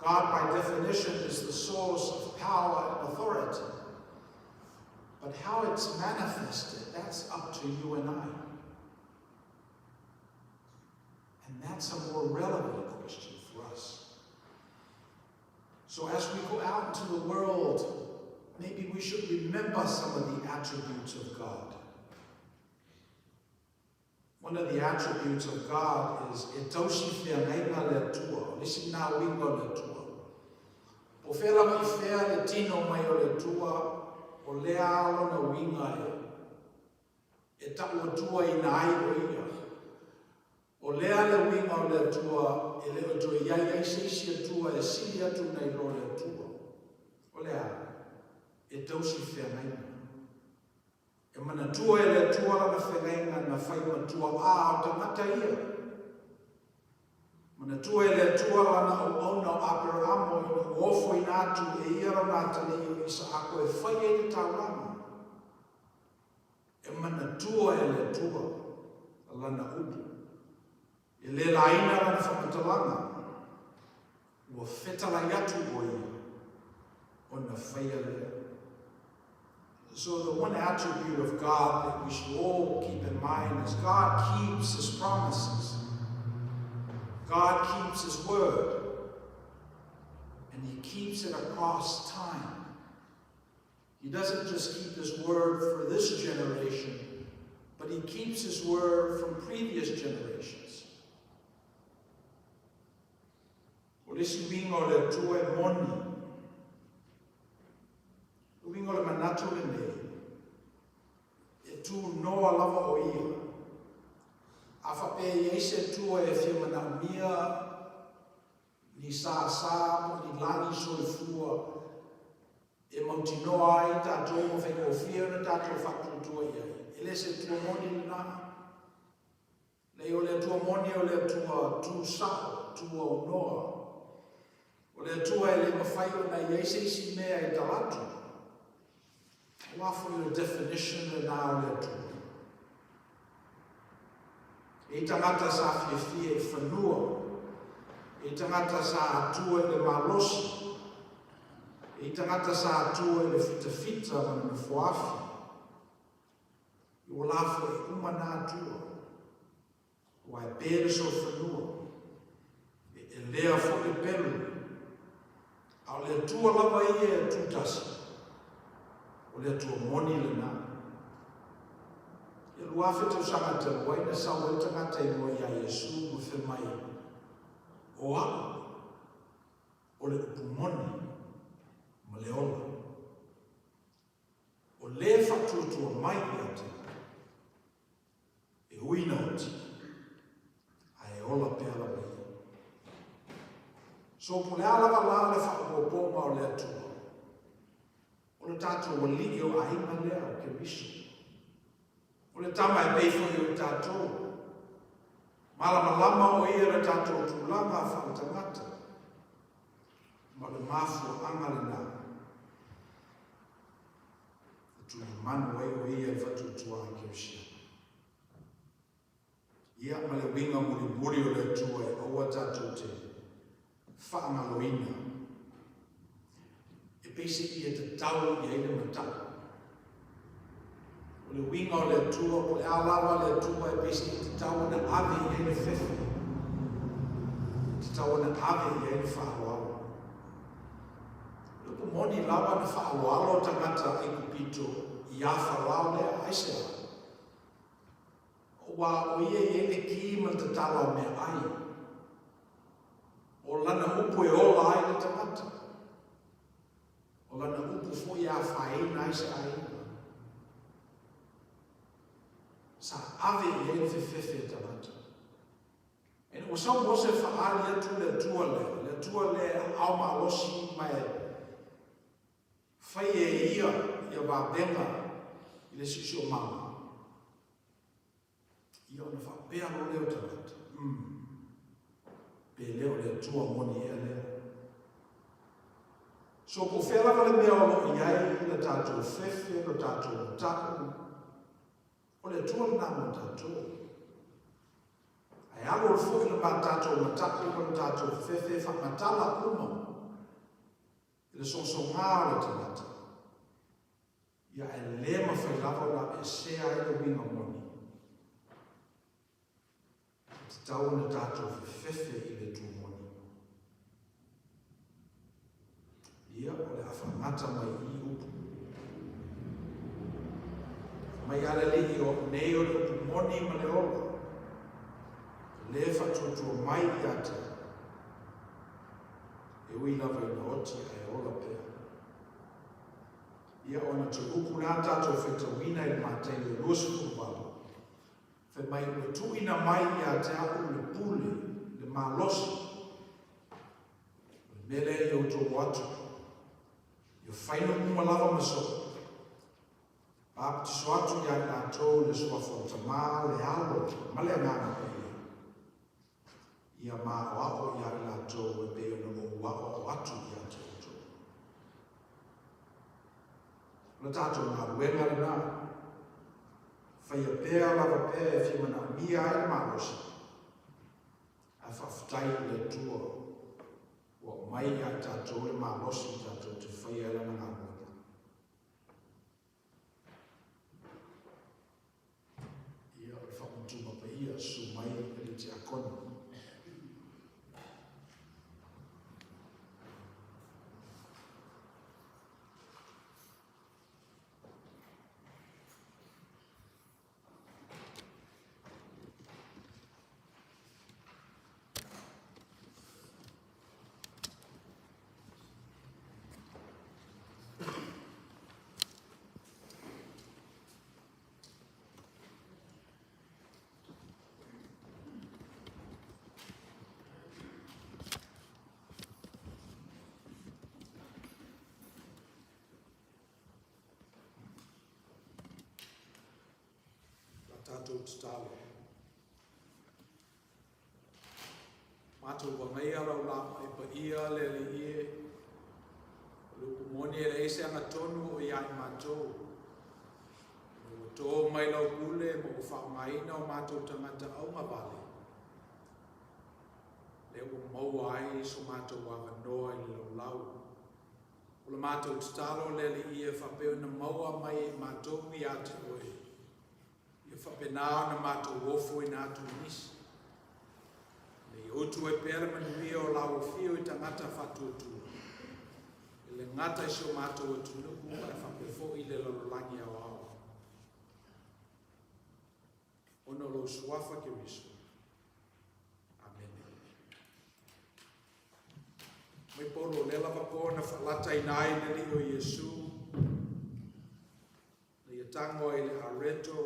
S1: God, by definition, is the source of power and authority. But how it's manifested, that's up to you and I. And that's a more relevant question for us. So as we go out into the world, maybe we should remember some of the attributes of God. One of the attributes of God is e tausi feagaiga le Atua, o le isi lena uiga o le Atua. Po o fea lava i fea le tino mai o le Atua, o lea lona uiga e, e ta'uatuaina ai o ia. O lea le uiga o le Atua e le o toe i ai ai se isi Atua e sili atu nai lo le Atua. O le a? E tausi feagaiga. E manatua e le Atua lana feagaiga na fai ma tua'a o tagata ia. Manatua e le Atua lana auauna o Aperahamo ina ua ofoina atu e ia lona atalii o Isaako e fai ai le taulaga. E manatua e le Atua lana upu. E le laina lana faamatalaga, ua fetalai atu o ia, ona faia lea. So the one attribute of God that we should all keep in mind is God keeps his promises. God keeps his word. And he keeps it across time. He doesn't just keep his word for this generation, but he keeps his word from previous generations. O le isi uiga o le Atua e moni. O le uiga o le manatu lenei, e tunoa lava o ia. A faapea e i ai se Atua e fia manaomia ni sāsā po o ni lagi soifua e mautinoa ai tatou ma faigofie ona tatou faatuatua i ai. E le se Atua moni lena. Leai, o le Atua moni o le Atua tu sao, tu aunoa. O le Atua e le mafai ona i ai se isi mea e talatu. Aua foi o le definition lena o le Atua. E i tagata sa fiafia i fanua, e i tagata sa atua i le malosi, e i tagata sa atua i le fitafita ma le nofoafi. I ua la foi uma na atua, ua e pe le solofanua, e elea foi le pelu, A o le Atua lava ia e tutasi, o le Atua moni lena. Ia 2000 tausaga talu ai na sau ai le tagata i mua iā Iesu ma fai mai, O a'u, o le upu moni ma le ola. O le faatuatua mai ia te au, E ui na oti, ae ola pea lava ia. So po o le a lava la le faaopoopoga o le Atua, o le tatou Alii o aiga lea o Keriso. O le tama e pei foi o i tatou. Malamalama o ia i le tatou tulaga faaletagata. Ma o le mafuaaga lena. E tulimanu ai o ia i le faatuatuaga kerisiano. Ia, ma le uiga mulimuli o le Atua e aua tatou te faagaloina, e peiseai e tatau i ai le matau. O le uiga o le Atua, po o le a lava le Atua e peiseai e tatau ona ave i ai le fefe, e tatau ona ave i ai le faaaloalo. O le upu moni lava na faaaloalo tagata Aikupito iā Farao lea, aisea? Aua o ia e i ai le ki ma le tatala o meaai. O lana upu e ola ai le tagata. O lana upu foi e afaina ai se aiga. Sa ave i ai le fefefe e tagata. Ina ua sau Mose e faaali atu le Atua lea, le Atua lea e aao malosi ma e fai e ia ia vavega i le siosiomaga, ia ona faapea loa lea o tagata, Umm, pe le o le Atua moni ea lea. So po o fea lava le mea o lo o i ai le tatou fefe, lo tatou matapu, O le Atua lena mo tatou. Ae alu alu foi le ma tatou matapu ma le tatou fefe faamatala uma. I le soosooga o le tagata, ia ae le mafai lava ona aveesea ai le uiga moni. E tatau ona tatou fefefe i le itu moni. Ia, o le a faagata mai i upu. Fai mai a le Alii, o au nei o le upu moni ma le ola, o le faatuatua mai ia te au. E ui lava ina oti ae ola pea. Ia, o ana toe upu na tatou faitauina i le Mataio 28, fai mai, Ua tuuina mai ia te au le pule, le malosi, o le mea lea ia outou o atu, ia fai nuu uma lava ma soo, baptiso atu ia i latou i le suafa o le Tama, le Alo, ma le Agaga Paia, ia maoao ia i latou e pei ona ou aoao atu ia te outou. O le tatou galuega lena, faia pea lava pea e fia manaomia ai le malosi, ae faafetai i le Atua ua aumai ia i tatou le malosi tatou te faia ai lana galuega. Ia, o le faamanatuga paia, susu mai le tiakono. La tatou tatalo. Matou agaia lau lā e paia le Alii e. O le upu moni e leai se agatonu o ia i matou. Ina ua tō mai lau pule ma ua faaaogaina o matou tagata augavale, lea ua maua ai so matou avanoa i le laulau. O le matou tatalo le Alii e faapea ona maua mai e matou ia te oe. Ia faapena ona matou ofoina atu i nisi. Ina ia utu ai pea le manuia o lau afio i tagata faatuatua, e le gata i si o matou atunuu ae faapea foi i le lalolagi aoao. Ona o lou suafa Keriso. Amene. Mai Paulo o lea lava po na faalataina ai le Alii o Iesu, Na ia tago ai le areto,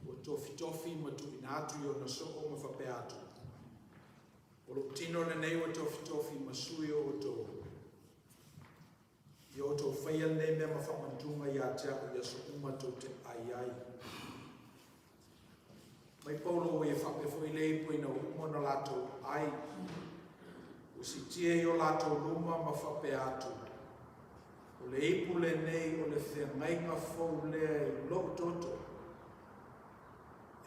S1: ua tofitofi ma tuuina atu i ona soo ma faapea atu, O lou tino lenei ua tofitofi ma sui o outou. Ia outou faia lenei mea ma faamanatuga ia te au i aso uma tou te ai ai. Mai Paulo ua ia faapea foi le ipu ina ua uma ona latou ai, ua siitia i o latou luma ma faapea atu, O le ipu lenei o le feagaiga fou lea i lou toto.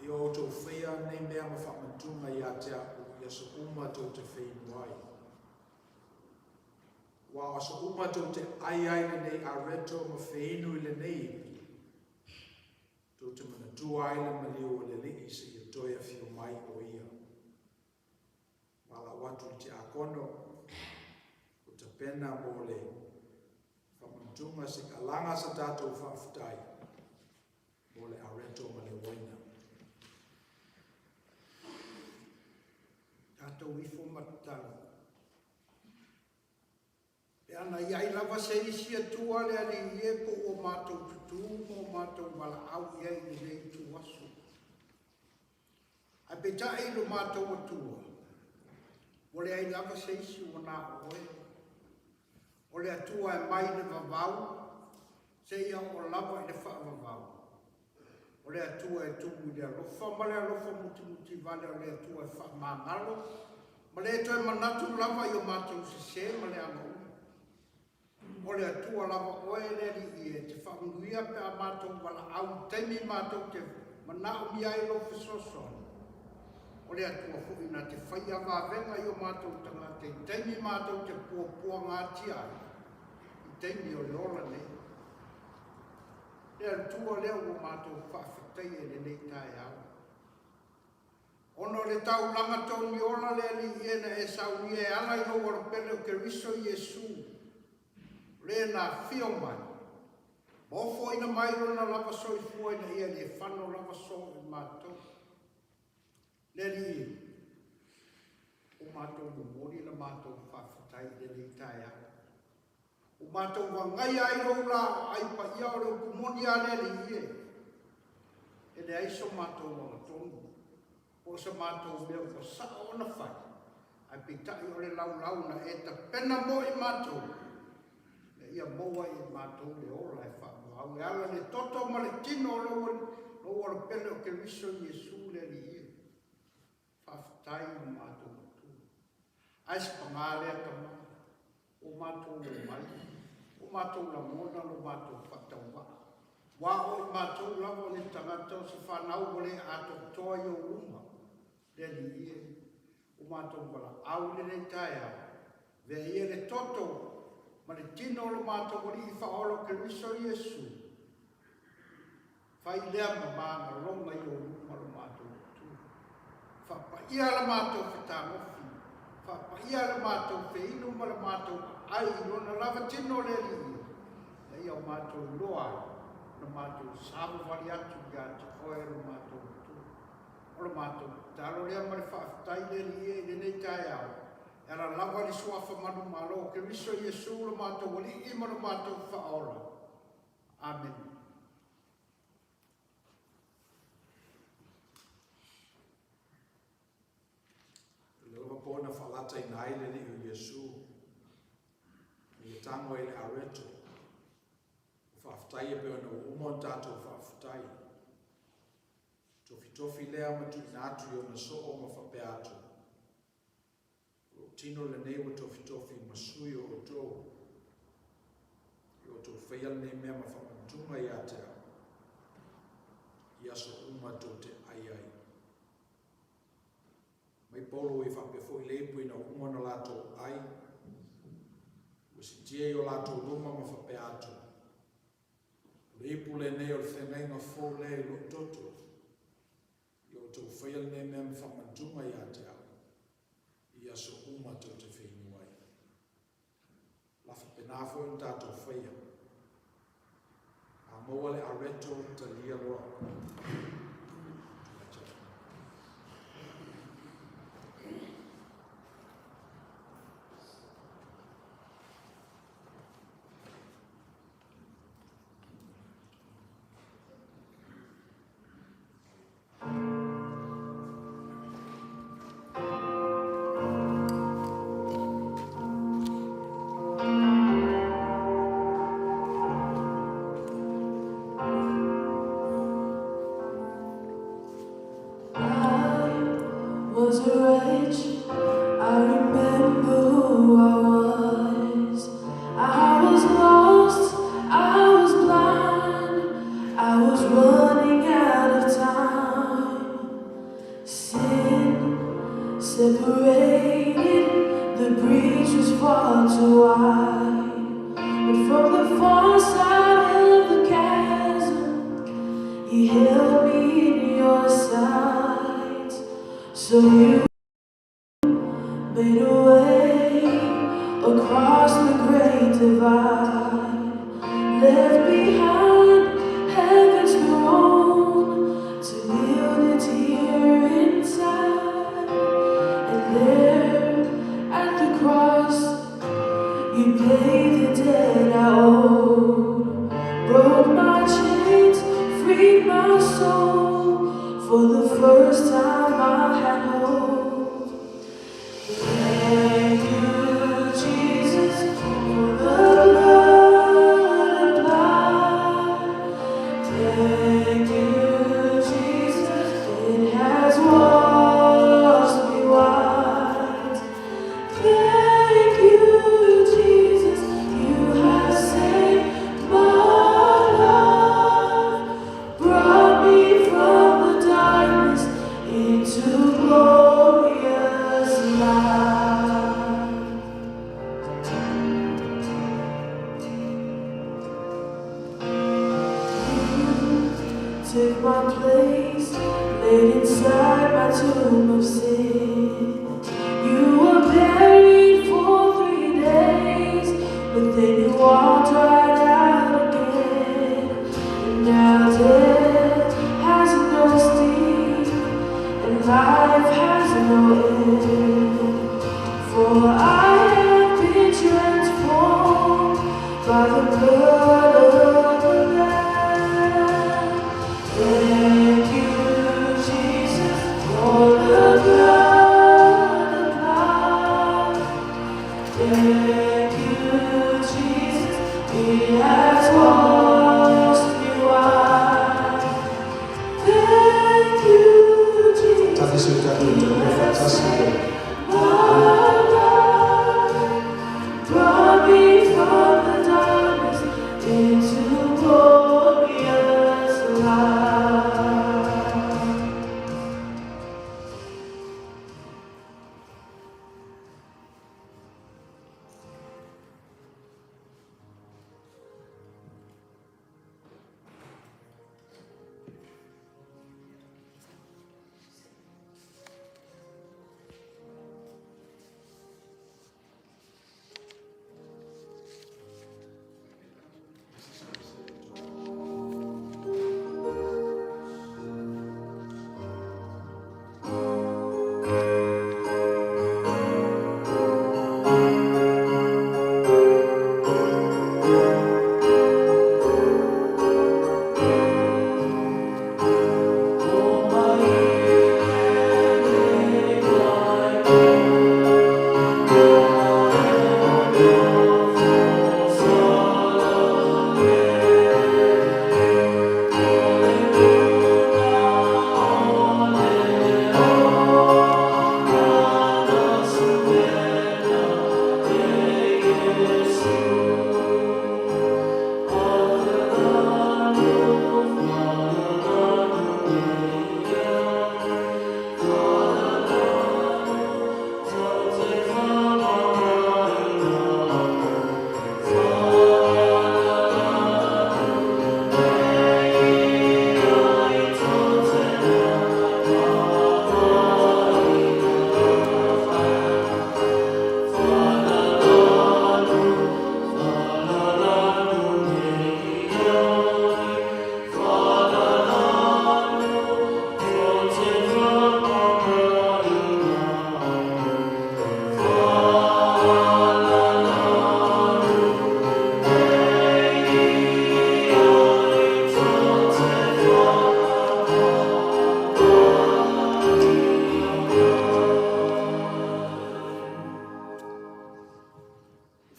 S1: Ia outou faia nei mea ma faamanatuga ia te au i aso uma tou te feinu ai. Aua o aso uma tou te ai ai lenei areto ma feinu i lenei ipu, Tou te manatua ai le maliu o le Alii seia toe afio mai o Ia. Valaau atu i le tiakono ua tapena mo le faamanatuga se i alaga sa tatou faafetai mo le areto ma le uaina.
S3: Tatou ifo ma tatalo. Pe ana i ai lava se isi Atua le Alii e po ua matou tutū ma o matou valaau i ai i lenei ituaso. Ae peitai i lo matou Atua, ua leai lava se isi ua na o oe. O le Atua e mai le vavau seia oo lava i le faavavau. O le Atua e tumu i le alofa ma le alofa mutimutivale, o le Atua e faamagalo ma le toe manatu lava i o matou sesē ma leaga uma. O le Atua lava oe le Alii e te faamanuia pe a matou valaau i taimi matou te manaomia ai lou fesoasoani. O le Atua foi na te faia vavega i o matou tagata i taimi matou te puapuagatia ai i taimi o le ola nei. Le Atua lea ua matou faafetaia i lenei taeao. Ona o le taulaga toni ola le Alii e na e saunia e ala i lou alopele o Keriso Iesu, o le na afio mai, ma ofoina mai lona lava soifua ina ia le fano lava soo i matou. Le Alii e, ua matou momoli la matou faafetai i lenei taeao. Ua matou vagaia ai lou laoai paia o le upu moni a le Alii e. E leai so matou agatonu, po o se matou mea ua sao ona fai, ae peitai o le laulau na e tapena mo i matou, ina ia maua ai e matou le ola e faavavau e ala i le toto ma le tino o lou alopele o Keriso Iesu le Alii e. Faafetai i lo matou Atua. Ae se paga lea tama, ua matou omai, ua matou lagona lo matou faatauvaa. Ua o i matou lava o ni tagata o se fanau ua le atoatoa i ou luma, le Alii e, ua matou valaau i lenei taeao, avea ia le toto ma le tino o lo matou Alii Faaola o Keriso Iesu, Fai lea ma magaloga i ou luma lo matou Atua. Faapaia la matou fetagofi, faapaia le matou feinu ma le matou aai i lona lava tino le Alii e, ina ia o matou iloa ai ona matou savavali atu ia te Oe lo matou Atua. O lo matou tatalo lea ma le faafetai le Alii e i lenei taeao, e ala lava i le Suafa manumalo o Keriso Iesu lo matou Alii ma lo matou Faaola. Amene.
S1: O le lava po na faalataina ai le Alii o Iesu i le tago ai le areto. O faafetai e pei ona ua uma ona tatou faafetai. Tofitofi lea ma tuuina atu i ona soo ma faapea atu. O lou tino lenei ua tofitofi ma sui o outou. I outou faia lenei mea ma faamanatunga ia te au, i aso uma tou te ai ai. Mai Paulo i faapea foi le ipu ina ua uma ona latou ai, ua siitia i o latou luma ma faapea atu, O le ipu lenei o le feagaiga fou lea i lou toto, I outou faia lenei mea ma faamanatuga ia te au, i aso uma tou te feinu ai. La faapena foi ona tatou faia. A maua le areto, talia loa.
S2: I was a wretch. I remember who I was. I was lost, I was blind, I was running out of time. Sin separated, the breach was far too wide. But from the far side of the chasm, you held me in your sight. So you made a way across the great divide, left behind heaven's throne to build it here inside. And there at the cross, you paid the debt I owed, broke my chains, freed my soul. For the first time I had hope. Thank you, Jesus, for the blood applied. Thank you, Jesus, it has washed me white. Thank you, Jesus, you have saved my life, brought me from the darkness into glory. my place, laid inside my tomb of sin. You were buried for 3 days, but then you walked right out again. And now death has no sting, and life has no end. For I have been transformed by the blood of the Lamb. Thank you, Jesus, for the blood applied. Thank you, Jesus, it has washed me white. Thank you, Jesus.
S1: Tasi se o tatou taumafai faatasi le
S2: My life brought me from the darkness into glorious light.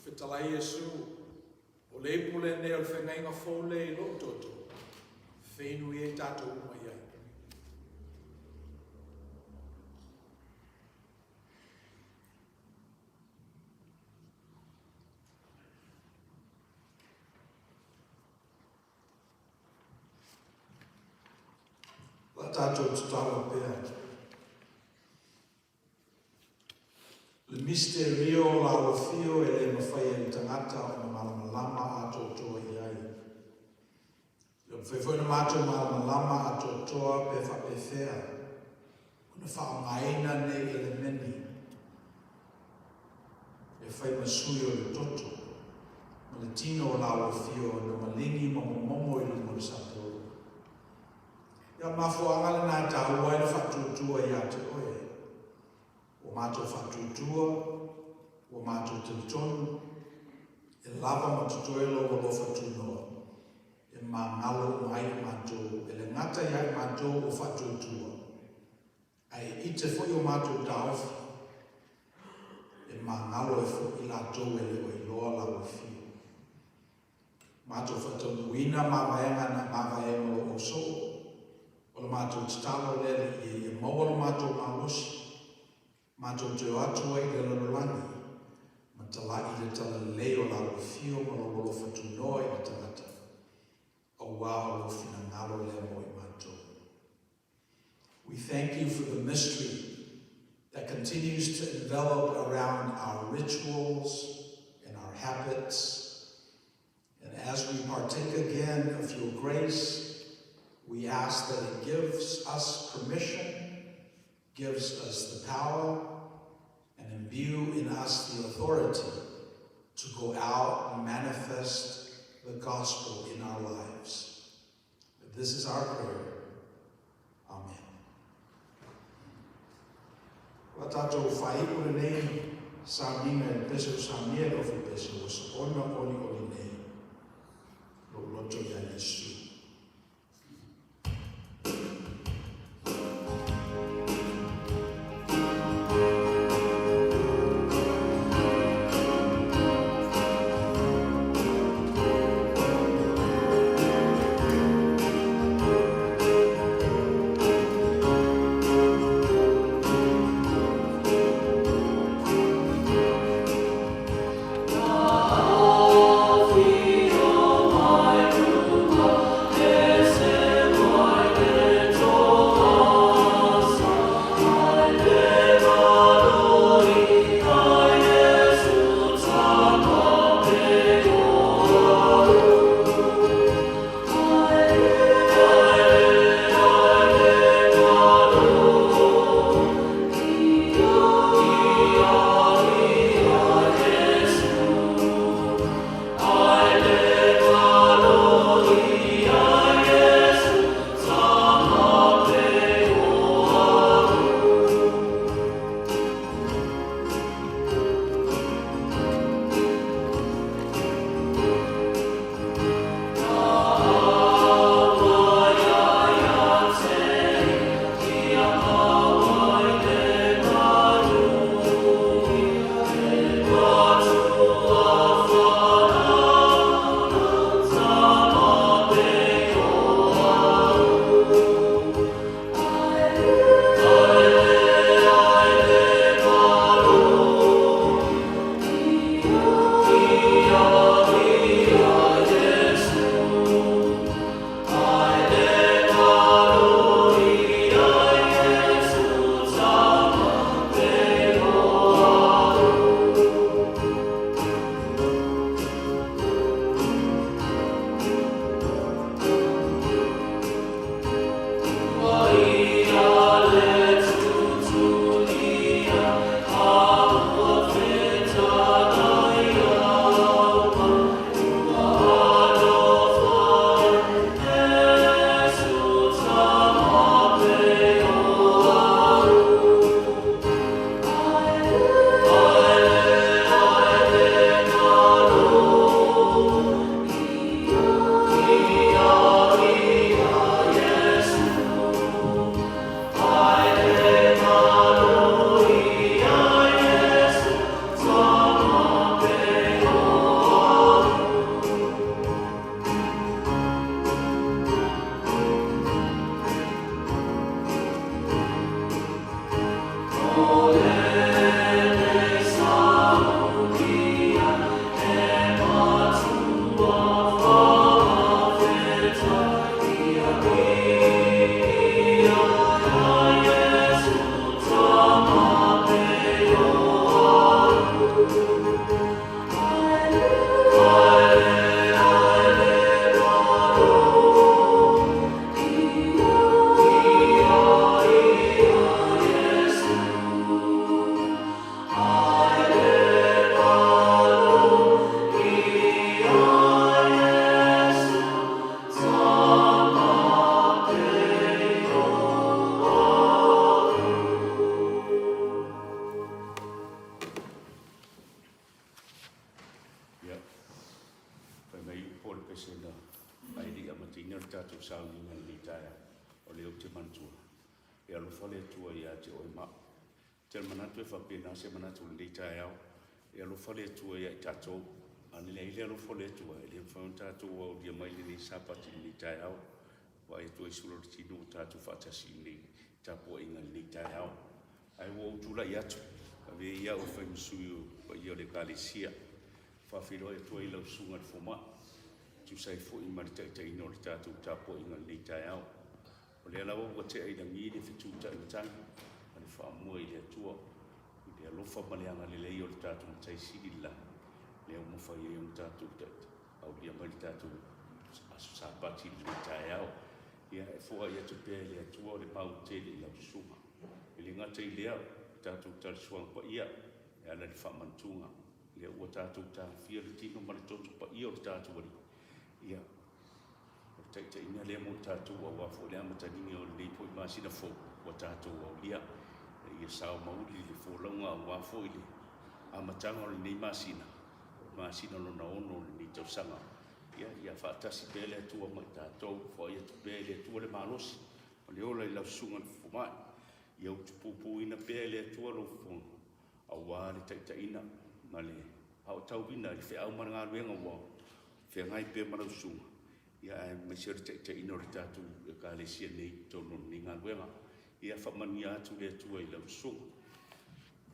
S1: Fetalai Iesu, o le ipu lenei o le feagaiga fou lea i lou toto, e feinu i ai tatou uma i ai. La tatou tatalo pea. Le misterio o le alofio e le mafai e le tagata ona malamalama atoatoa i ai. E le mafai foi ona matou malamalama atoatoa pe faapefea ona faaaogaina nei elemeni e fai ma sui o le toto ma le tino o le alofio na maligi ma momomo i luga o le saporo. Ia, o le mafuaaga lena e taua ai le faatuatua ia te oe. Ua matou faatuatua, ua matou talitonu, e lava ma totoe lou alofa tunoa, e magalo uma ai i matou, e le gata ia i matou ua faatuatua, ae e ite foi o matou taofi, e magalo ai foi i latou e le o iloa lau afio. Matou faataunuuina mavaega na mavae ai ma lou ausoo, o le matou tatalo le Alii e ia maua lo matou malosi, matou te o atu ai i le lalolagi, ma tala'i le talalelei o lau afio ma lou alofa tunoa i le tagata, auā o lou finagalo lea mo i matou. We thank you for the mystery that continues to envelop around our rituals and our habits. And as we partake again of your grace, We ask that it gives us permission, gives us the power, and imbue in us the authority to go out and manifest the gospel in our lives. This is our prayer. Amen. Ua tatou faaiu lenei sauniga i le pese ua saunia e le ofi pese ua soona olioli nei lou loto iā Iesu.
S4: Ia, fai mai upu o le pese na ae le i amataina le tatou sauniga i lenei taeao, o lea ou te manatua, e alofa le Atua ia te oe ma au. Ou te manatu e faapena se manatu i lenei taeao, e alofa le Atua ia i tatou. A na leai le alofa o le Atua, e le mafai ona tatou aulia mai lenei Sapati i lenei taeao. Vaai atu ai sula o le tino ua tatou faatasi i lenei tapuaiga i lenei taeao. Ae ua ou tulai atu, avea ia au e fai ma sui o paia o le Ekalesia. Faafeiloai atu ai lau susuga i le fomai, tusa ai foi ma le taitaiina o le tatou tapuaiga i lenei taeao. O lea lava ua tea i lagi le fetu taimatagi ma le faamua i le Atua i le alofa ma le agalelei o le tatou Matai Sili i le lagi, lea ua mafai ai ona tatou aulia mai le tatou Aso Sapati i lenei taeao. Ia, e foai atu pea i le Atua o le mau tele i lau susuga. E le gata i lea, o le tatou talisuaga paia e ala i le faamanatuga, lea ua tatou tagofia le tino ma le toto paia o le tatou Alii. Ia, o le taitaiga lea mo tatou aua foi le amatalia o lenei foi masina fou ua tatou aulia. Ia sao ma uli le folauga aua foi le amataga o lenei masina, o le masina lona ono o lenei tausaga. Ia, ia faatasi pea le Atua ma i tatou, foai atu pea i le Atua le malosi ma le ola i lau susuga i le fomai. Ia utupupuina pea e le Atua lou fofoga aua le taitaiina ma le aotauina i le feau ma le galuega ua feagai pea ma lau susuga, ia aemaise o le taitaiina o le tatou Ekalesia nei i totonu o lenei galuega. Ia faamanuia atu le Atua i lau susuga.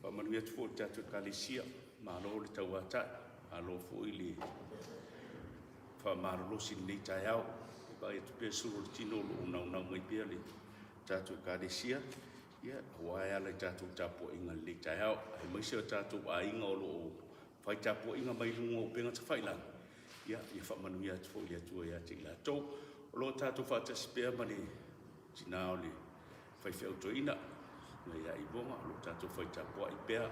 S4: Faamanuia atu foi i le tatou Ekalesia, malo le tauatai, malo foi le faamalolosi i lenei taeao. E vaai atu pea sulu o le tino o lo o naunau mai pea le tatou Ekalesia, ia, aua e ala i tatou tapuaiga i lenei taeao, aemaise o tatou aiga o lo o fai tapuaiga mai luga o upega tafailagi, ia, ia faamanuia atu foi le Atua ia te i latou. O lo o tatou faatasi pea ma le tina o le faifeau toeaina, ma ia Ivoga, o lo o tatou fai tapuai pea,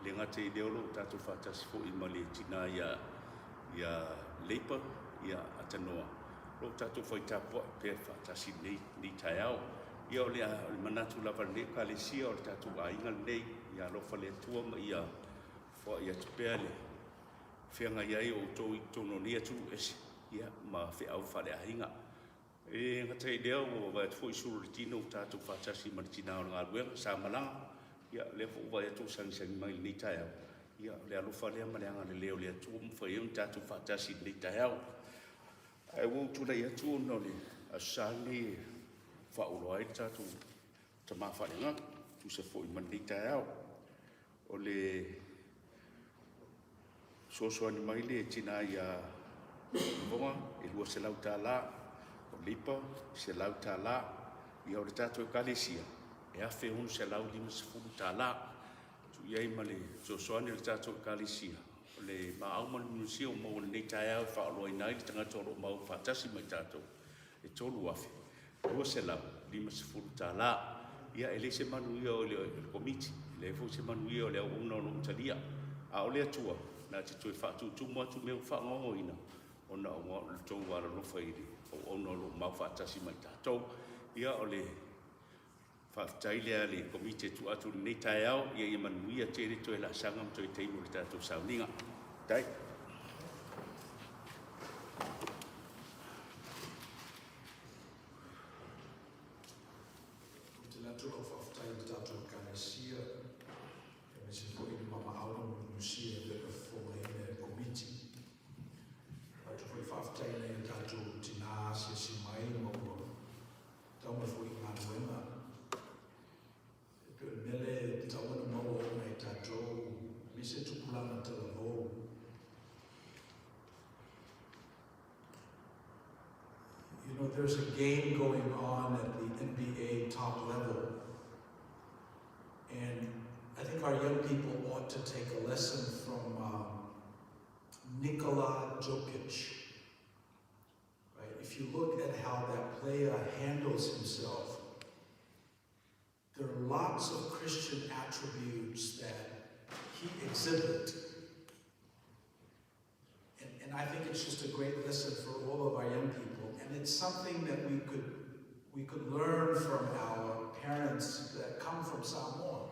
S4: le gata i lea o lo o tatou faatasi foi ma le tina ia, ia Leipa, ia Atanoa, o lo o tatou fai tapuai pea faatasi i lenei taeao. Ia o le, o le manatu lava lenei Ekalesia, o le tatou aiga lenei, ia alofa le Atua ma ia foai atu pea le feagai ai o outou i totonu o nei atunuu ese, ia, ma feau faaleaiga. E gata i lea, ua vaai atu foi sulu o le tino ua tatou faatasi ma le tina o le galuega, sa malaga, ia, lea foi ua vaai atu ua sagisagi mai i lenei taeao, ia, o le alofa lea ma le agalelei o le Atua ua mafai ai ona tatou faatasi i lenei taeao. Ae ua ou tulai atu ona o le Aso Sa lenei e faaoloa ai le tatou tama faaleagaga, tusa foi ma lenei taeao. O le fesoasoani mai le tina ia Ivoga e $200, o Leipa $100, ia o le tatou Ekalesia e $1,650. Tuu i ai ma le fesoasoani a le tatou Ekalesia, o le maau ma le minusia ua maua i lenei taeao e faaoloaina ai le tagata o lo o mau faatasi ma i tatou, e $3,250. Ia, e leai se manuia o le Komiti, e leai foi se manuia o le auauna o lo o talia. A o le Atua, na te toe faatutumu atu mea ua faagaogoina, ona o le tou alolofa i le auauna o lo o mau faatasi ma i tatou. Ia, o le faafetai lea a le Komiti e tuu atu i lenei taeao, ia ia manuia tele toe laasaga ma toe taimi o le tatou sauniga. Faafetai.
S1: Ou te le atu lau faafetai i le tatou Ekalesia, aemaise foi i le mamao ma le minusia e pei ona fofogaina e le Komiti. Avatu foi le faafetai i nai o tatou tina asiasi mai ma ua tau mai foi i galuega. E pei o le mea lea e tatau ona maua uma e tatou, aemaise tupulaga talavou. You know, there's a game going on at the NBA top level. And I think our young people ought to take a lesson from Nikola Jokic. Right? If you look at how that player handles himself, there are lots of Christian attributes that he exhibits. And, and I think it's just a great lesson for all of our young people. And it's something that we could we could learn from our parents that come from Samoa.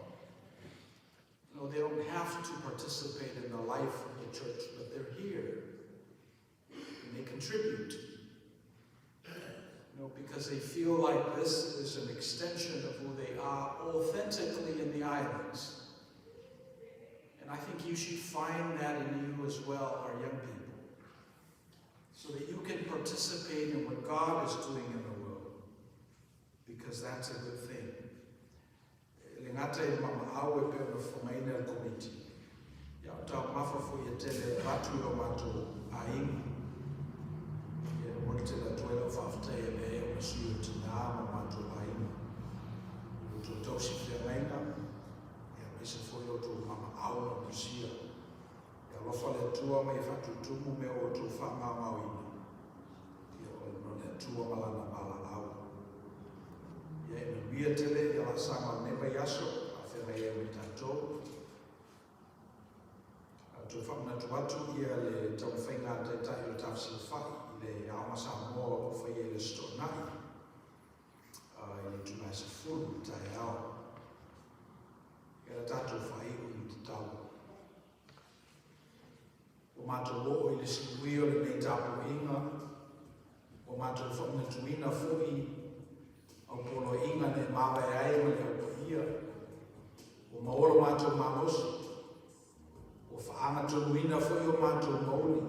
S1: You know, they don't have to participate in the life of the church, but they're here. And they contribute. You know, because they feel like this is an extension of who they are authentically in the islands. And I think you should find that in you as well, our young people, so that you can participate in what God is doing in the world, because that's a good thing. E le gata i le mamaau e pei ona fofogaina e le Komiti, ia o taumafa foi e tele e avatu i lo matou aiga. Ia e momoli tele atu ai lau faafetai e avea ai au ma sui o tina ma matou aiga i lo outou tausi feagaiga, ia aemaise foi lo outou mamaau ma musia. Ia alofa le Atua ma ia faatutumu mea ua outou faagaogaoina, ia o le Atua ma Lana valaau. Ia e manuia tele ia laasaga o lenei vaiaso a feagai ai ma tatou. A toe faamanatu atu ia le taumafaiga a le Taitai o le Tafesilafai i le Aoga Samoa o lo o faia i le Aso Toonai i le itula e 10 i le taeao. Ia le tatou faaiu i le tatalo. Ua matou oo i le siuia o lenei tapuaiga, ua matou faamanatuina foi au poloaiga na e mavae ai ma le au paia, ua maua lo matou malosi, ua faaagatonuina foi o matou mauli,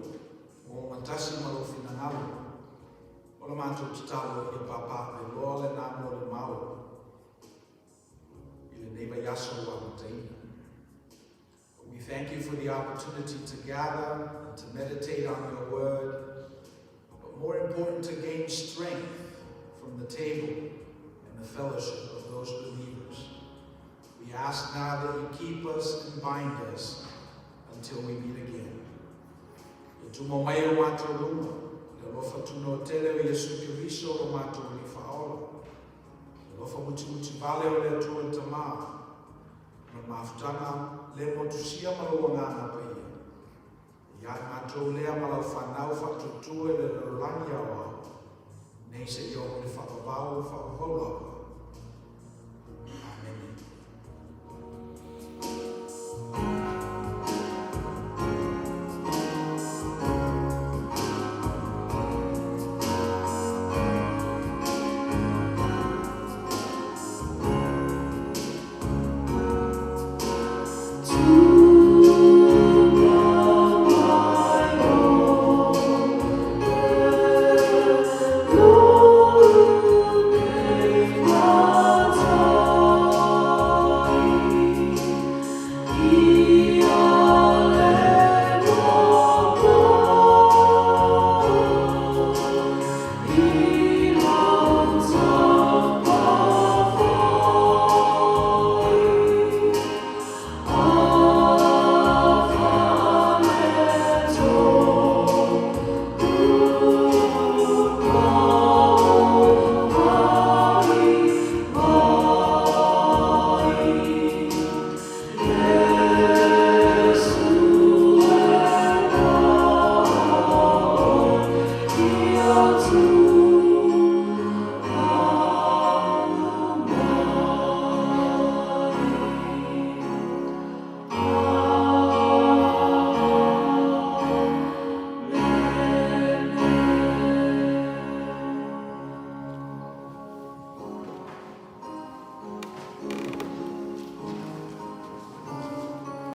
S1: ua ogatasi ma lou finagalo. O le matou tatalo ia papaaveloa lena molimau i lenei vaiaso ua amataina. We thank you for the opportunity to gather and to meditate on your word, but more important, to gain strength from the table and the fellowship of those believers. We ask now that you keep us and bind us until we meet again. Ia tumau mai o matou luma, le alofa tunoa tele o Iesu Keriso lo matou Alii Faaola, le alofa mutimuti vale o le Atua le Tamā, ma le mafutaga le motusia ma lou Agaga Paia. Ia i matou lea ma lau fanau faatuatua i le lalolagi aoao, nei seia oo i le faavavau faavavau lava.